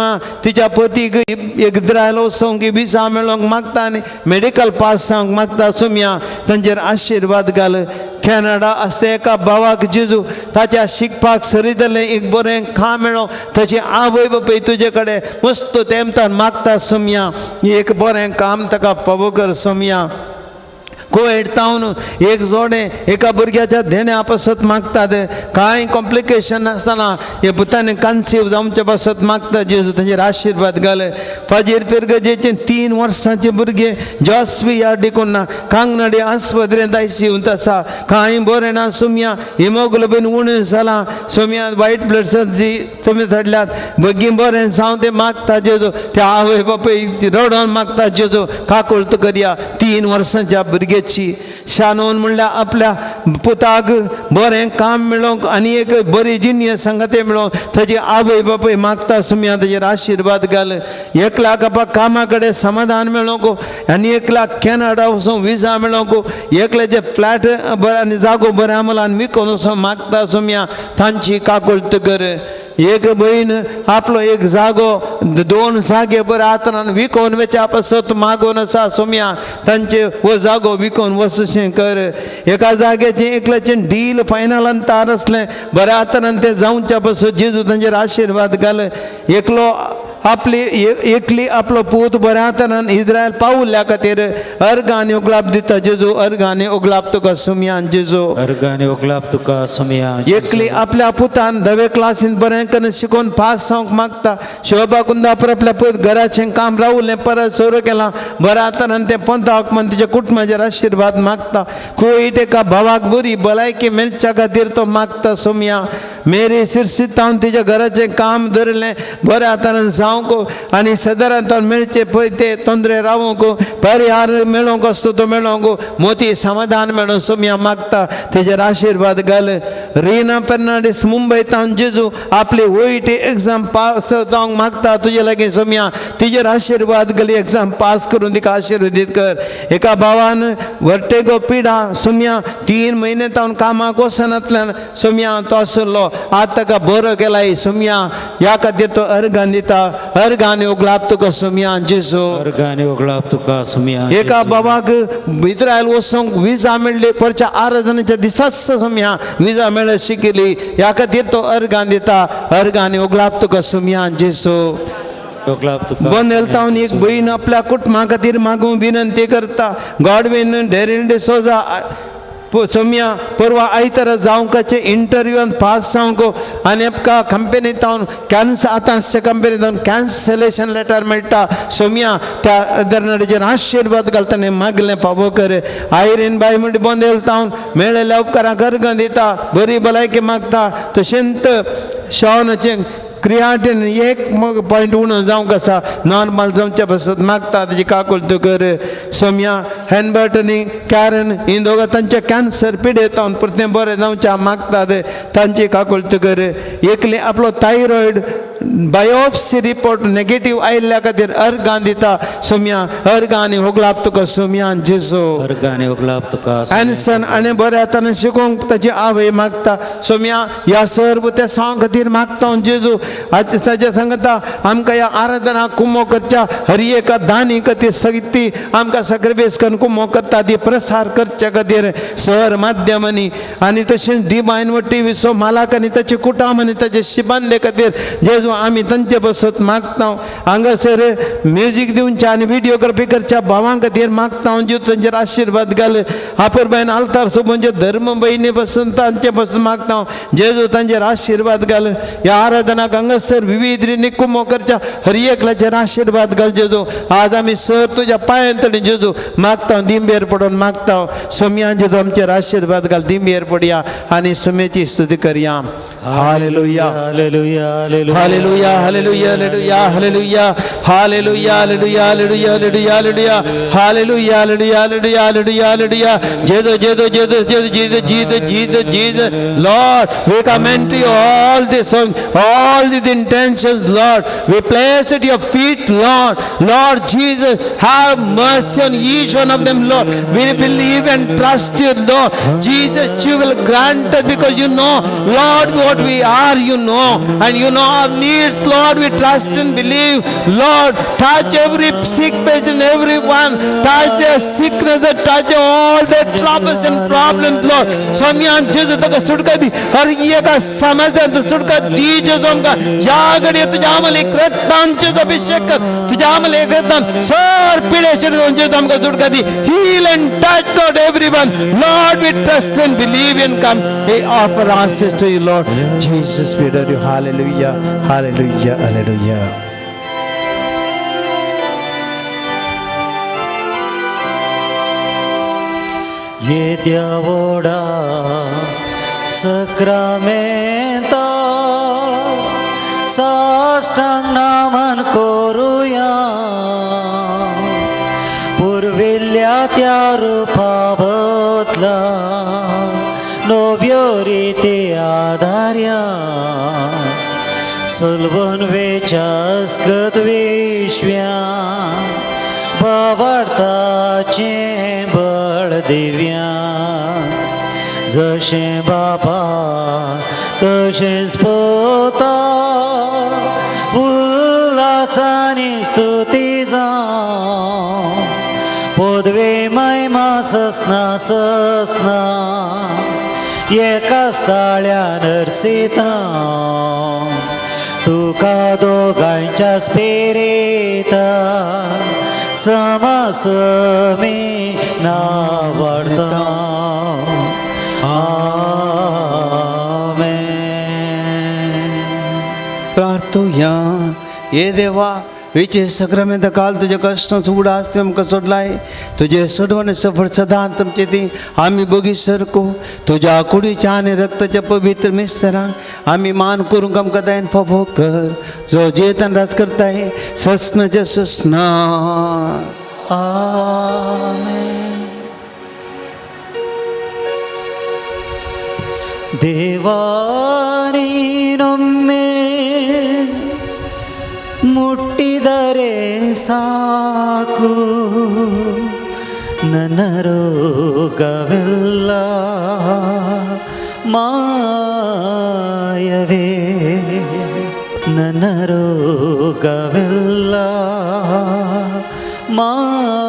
तिच्या पतीक इस्रायल वचोंक विजा मेळोवंक मागता आनी मेडिकल पास जावंक मागता सोम्या तांचेर आशिर्वाद घाल. कॅनडा आसता एका भावाक जेजू ताच्या शिकपाक सरी जालें एक बरें काम मेळों ताची आवय बापूय तुजे कडेन मस्त तेमतान मागता सोम्या एक बरें काम ताका फावो कर सोम्या. कुवेट तावन एक जोडें एका भुरग्याच्या देण्या पासत मागतात. कांय कॉम्प्लिकेशन नासतना हे पुतान कन्सीव जावचे पासत मागता जेजू तांचेर आशिर्वाद घाले. फाजीर फिरगजेचे 3 वर्सांचे भुरगे जॉस्वी ह्या डिकोना कांगनाडी आस्पत्रेंत आयसीयूंत आसा. कांय बरें ना सोम्या हिमोग्लोबीन उणें जालां सोम्या वायट ब्लड सेल्स तुमी चडल्यात बेगीन बरें जावं तें मागता जेजू. त्या आवय बापूय रडोन मागता जेजू काकुळट करया 3 वर्सांच्या भुरग्याची. शानून म्हणल्यार आपल्या पुताक बरें काम मेळोवंक आनी एक बरी जिन्य संगती मेळोवंक ताजी आवय बापूय मागता सोम्या ताजेर आशिर्वाद घाल. 1 लाख आपा कामा कडेन समाधान मेळोवंक आनी 1 लाख कॅनडा वचून विजा मेळोवंक एकल्याचे फ्लॅट बरें आनी जागो बरें आमला आनी विकून वचून मागता सोम्या तांची काकुळट कर. एक भयण आपलो एक जागो 2 जागे बरें आतां विकोवन वेच्या पासत मागोवन आसा सोम्या तांचे हो जागो विकोवन वचशें कर. एका जाग्याचें एकल्याचें डील फायनलान तार आसलें बऱ्या आतां तें जावच्या पासत जेजू तांचेर आशिर्वाद घाल. एकलो आपली एकली आपलो पूत बऱ्या तरान इस्रायल पावल्या खातीर अर्गां आनी उगलाप दिता जेजू. अर्गां आनी उगलाप तुका सोम्यान जेजू. अर्गां आनी उगलाप तुका सोम्या. एकली आपल्या पुतान धवे क्लासीन बरें करून शिकोवन पास जावंक मागता. शोभा कुंदापूर आपल्या पूत घराचें काम रावलें परत सुरू केलां बऱ्या तरान तें पंथाक म्हण तिच्या कुटुंबाचेर आशिर्वाद मागता. कुवेट एका भावाक बरी भलायकी मेळच्या खातीर तो मागता सोम्या. मेरी सिरसीतावन तिच्या घराचें काम धरलें बऱ्या हातान जावंक आनी सदरांतावन मेळचे पळय ते तोंदरे रावंक परिहार मेळोंक आसता तो मेळोंक मोती समाधान मेळों सोम्या मागता तेजेर आशिर्वाद घाल. रिना फेर्नांडीस मुंबय तावन जेजू आपली ओईटी एग्जाम पास जावंक मागता तुजे लागीं सोम्या तिजेर आशिर्वाद घाली एग्जाम पास करून तिका आशिर्वादीत कर. एका भावान वर्टेगो पिडा सोम्या 3 म्हयने तावन कामाक वचनातल्यान सोम्या तो आसलो आतां ताका बरो केलाय सोम्या ह्या खातीर तो अर्गान दिता. अर्गान उगलाप तुका सोम्या जेजू. अर्गान उगलाप तुका सोम्या. एका बाबाक इस्रायल वचूंक विजा मेळ्ळी परच्या आराधनेच्या दिसाच सोम्या विजा मेळ शिकली ह्या खातीर तो अर्गान दिता. अर्गान उगलाप तुका सोम्या जेजू. बंदेल तावन एक भयण आपल्या कुटुंबा खातीर मागूंक विनंती करता. गॉडविन डेरिल डिसोजा सोम्या परवा आयतारा जावंकाचे इंटरव्यून पास जावंक आनी आमकां कंपनी तावन कॅन्स आतां कंपनी तावन कॅन्सलेशन लेटर मेळटा सोम्या त्या दरनाडीचेर आशिर्वाद घालता आनी मागलें फावो कर. आयरीन बाय म्हणटा बोंदेल तावन मेळिल्ल्या उपकारां अर्गां दिता बरी भलायकी मागता. तशेंच शॉनाचें क्रियाटीन 1 पॉयंट उणो जावंक आसा नॉर्मल जावच्या पासत मागता तेजी काकुळट कर. सोम्या हेनबर्ट आनी कॅरन ही दोगां तांच्या कॅन्सर पिडेतावन परतें बरें जावच्या मागतात तांची काकुळट कर. एकले आपलो थायरॉयड बायोप्सी रिपोर्ट नेगेटीव आयिल्ल्या खातीर अर्गां दिता सोम्या अर्गां आनी होगलाप तुका सोम्या जेजू. अर्गां आनी होगलाप तुका. एन्सन आनी बऱ्या हातान शिकोवंक ताची आवय मागता सोम्या ह्या सर्व त्या सांग खातीर मागता हांव जेजू. आज ताच्या सांगता आमकां ह्या आराधना कुमो करच्या हर एका दानी खातीर सगळी आमकां सॅक्रिफायस करून कुमो करता ती प्रसार करच्या खातीर सर माध्यमांनी आनी तशेंच डिवायन व टिवीचो मालक आनी ताचे कुटुंब आनी ताचे शिबांदे खातीर जेजू आमी तांचे बसत मागता. हांगासर म्युजीक दिवच्या आनी व्हिडियोग्राफी करच्या भावां खातीर मागता जेजू तांचेर आशिर्वाद घाल. आपुरबायन आल्तार सोबून धर्म भयणी बसून तांचे बसून मागता जेजू तांचेर आशिर्वाद घाल. ह्या आराधनाक हांगासर विविध रितीन कुमो करच्या हर एकल्याचेर आशिर्वाद घाल जेजू. आज आमी सर तुज्या पांयां तडी जेजू मागता दिंबेर पडून मागता सोम्या जेजू आमचेर आशिर्वाद घाल. दिंबेर पडया आनी सोम्याची स्तुती करया. Hallelujah hallelujah hallelujah hallelujah hallelujah hallelujah hallelujah hallelujah hallelujah hallelujah hallelujah hallelujah hallelujah hallelujah. जेजू जेजू जेजू जेजू जेजू जेजू जेजू जेजू. Lord, we commend to you all this, all these intentions, Lord. We place at your feet, Lord. Lord Jesus, have mercy on each one of them, Lord. We believe and trust you, Lord. Jesus, you will grant it because you know, Lord, what we are, you know, and you know our needs, Lord. We trust and believe, Lord. Touch every sick patient, everyone. Touch their sickness, touch all their troubles and problems, Lord. स्वामी जेजू तुका सुटका दी. हर एका समस्या सुटका दी जेजू आमकां. ह्या घडये तुज्या आमल एक रक्तान जेजू अभिषेक कर. तुज्या आमल एक रक्तान सर पिडे शरीर जेजू आमकां सुटका दी. Heal and touch, Lord, everyone. Lord, we trust and believe and come. We offer ourselves to you, Lord. Jesus, we adore you. Hallelujah, hallelujah, hallelujah. येद्या व्हडा सक्रामेंता साष्टांग नमन करुया पुर्विल्ल्या त्या रुपा बदला नव्यो रिती आधार्या सलवन वेच्यास्कत विश्व्या बाबार्थाचें बळ दिव्या जशें बाबा तशेंच पोता उल्हासानी स्तुती जावं पदवे महिमा ससना ससना एकाच ताळ्या नर्सिता तुका दोगांच्या स्पिरिता समासमी नावडता. आमेन. प्रार्थुया. हे देवा, विचे सक्रमेंत काल तुज्या कश्टांचो उडास तुवें आमकां सोडलाय. तुजे सोडवणे सफर सदां तुमचे ती आमी बोगी सरको. तुज्या कुडीच्या आनी रक्ताच्या पवित्र मिस्तरांक आमी मान करूंक आमकां दयन फावो कर, जो जेतन राज करताय ससनाच्या ससना. आमेन. ದೇವಾ ನೀನೊಮ್ಮೆ ಮುಟ್ಟಿದರೆ ಸಾಕು, ನನ್ನ ರೋಗವೆಲ್ಲ ಮಾಯವೇ, ನನ್ನ ರೋಗವೆಲ್ಲ ಮಾಯವೇ.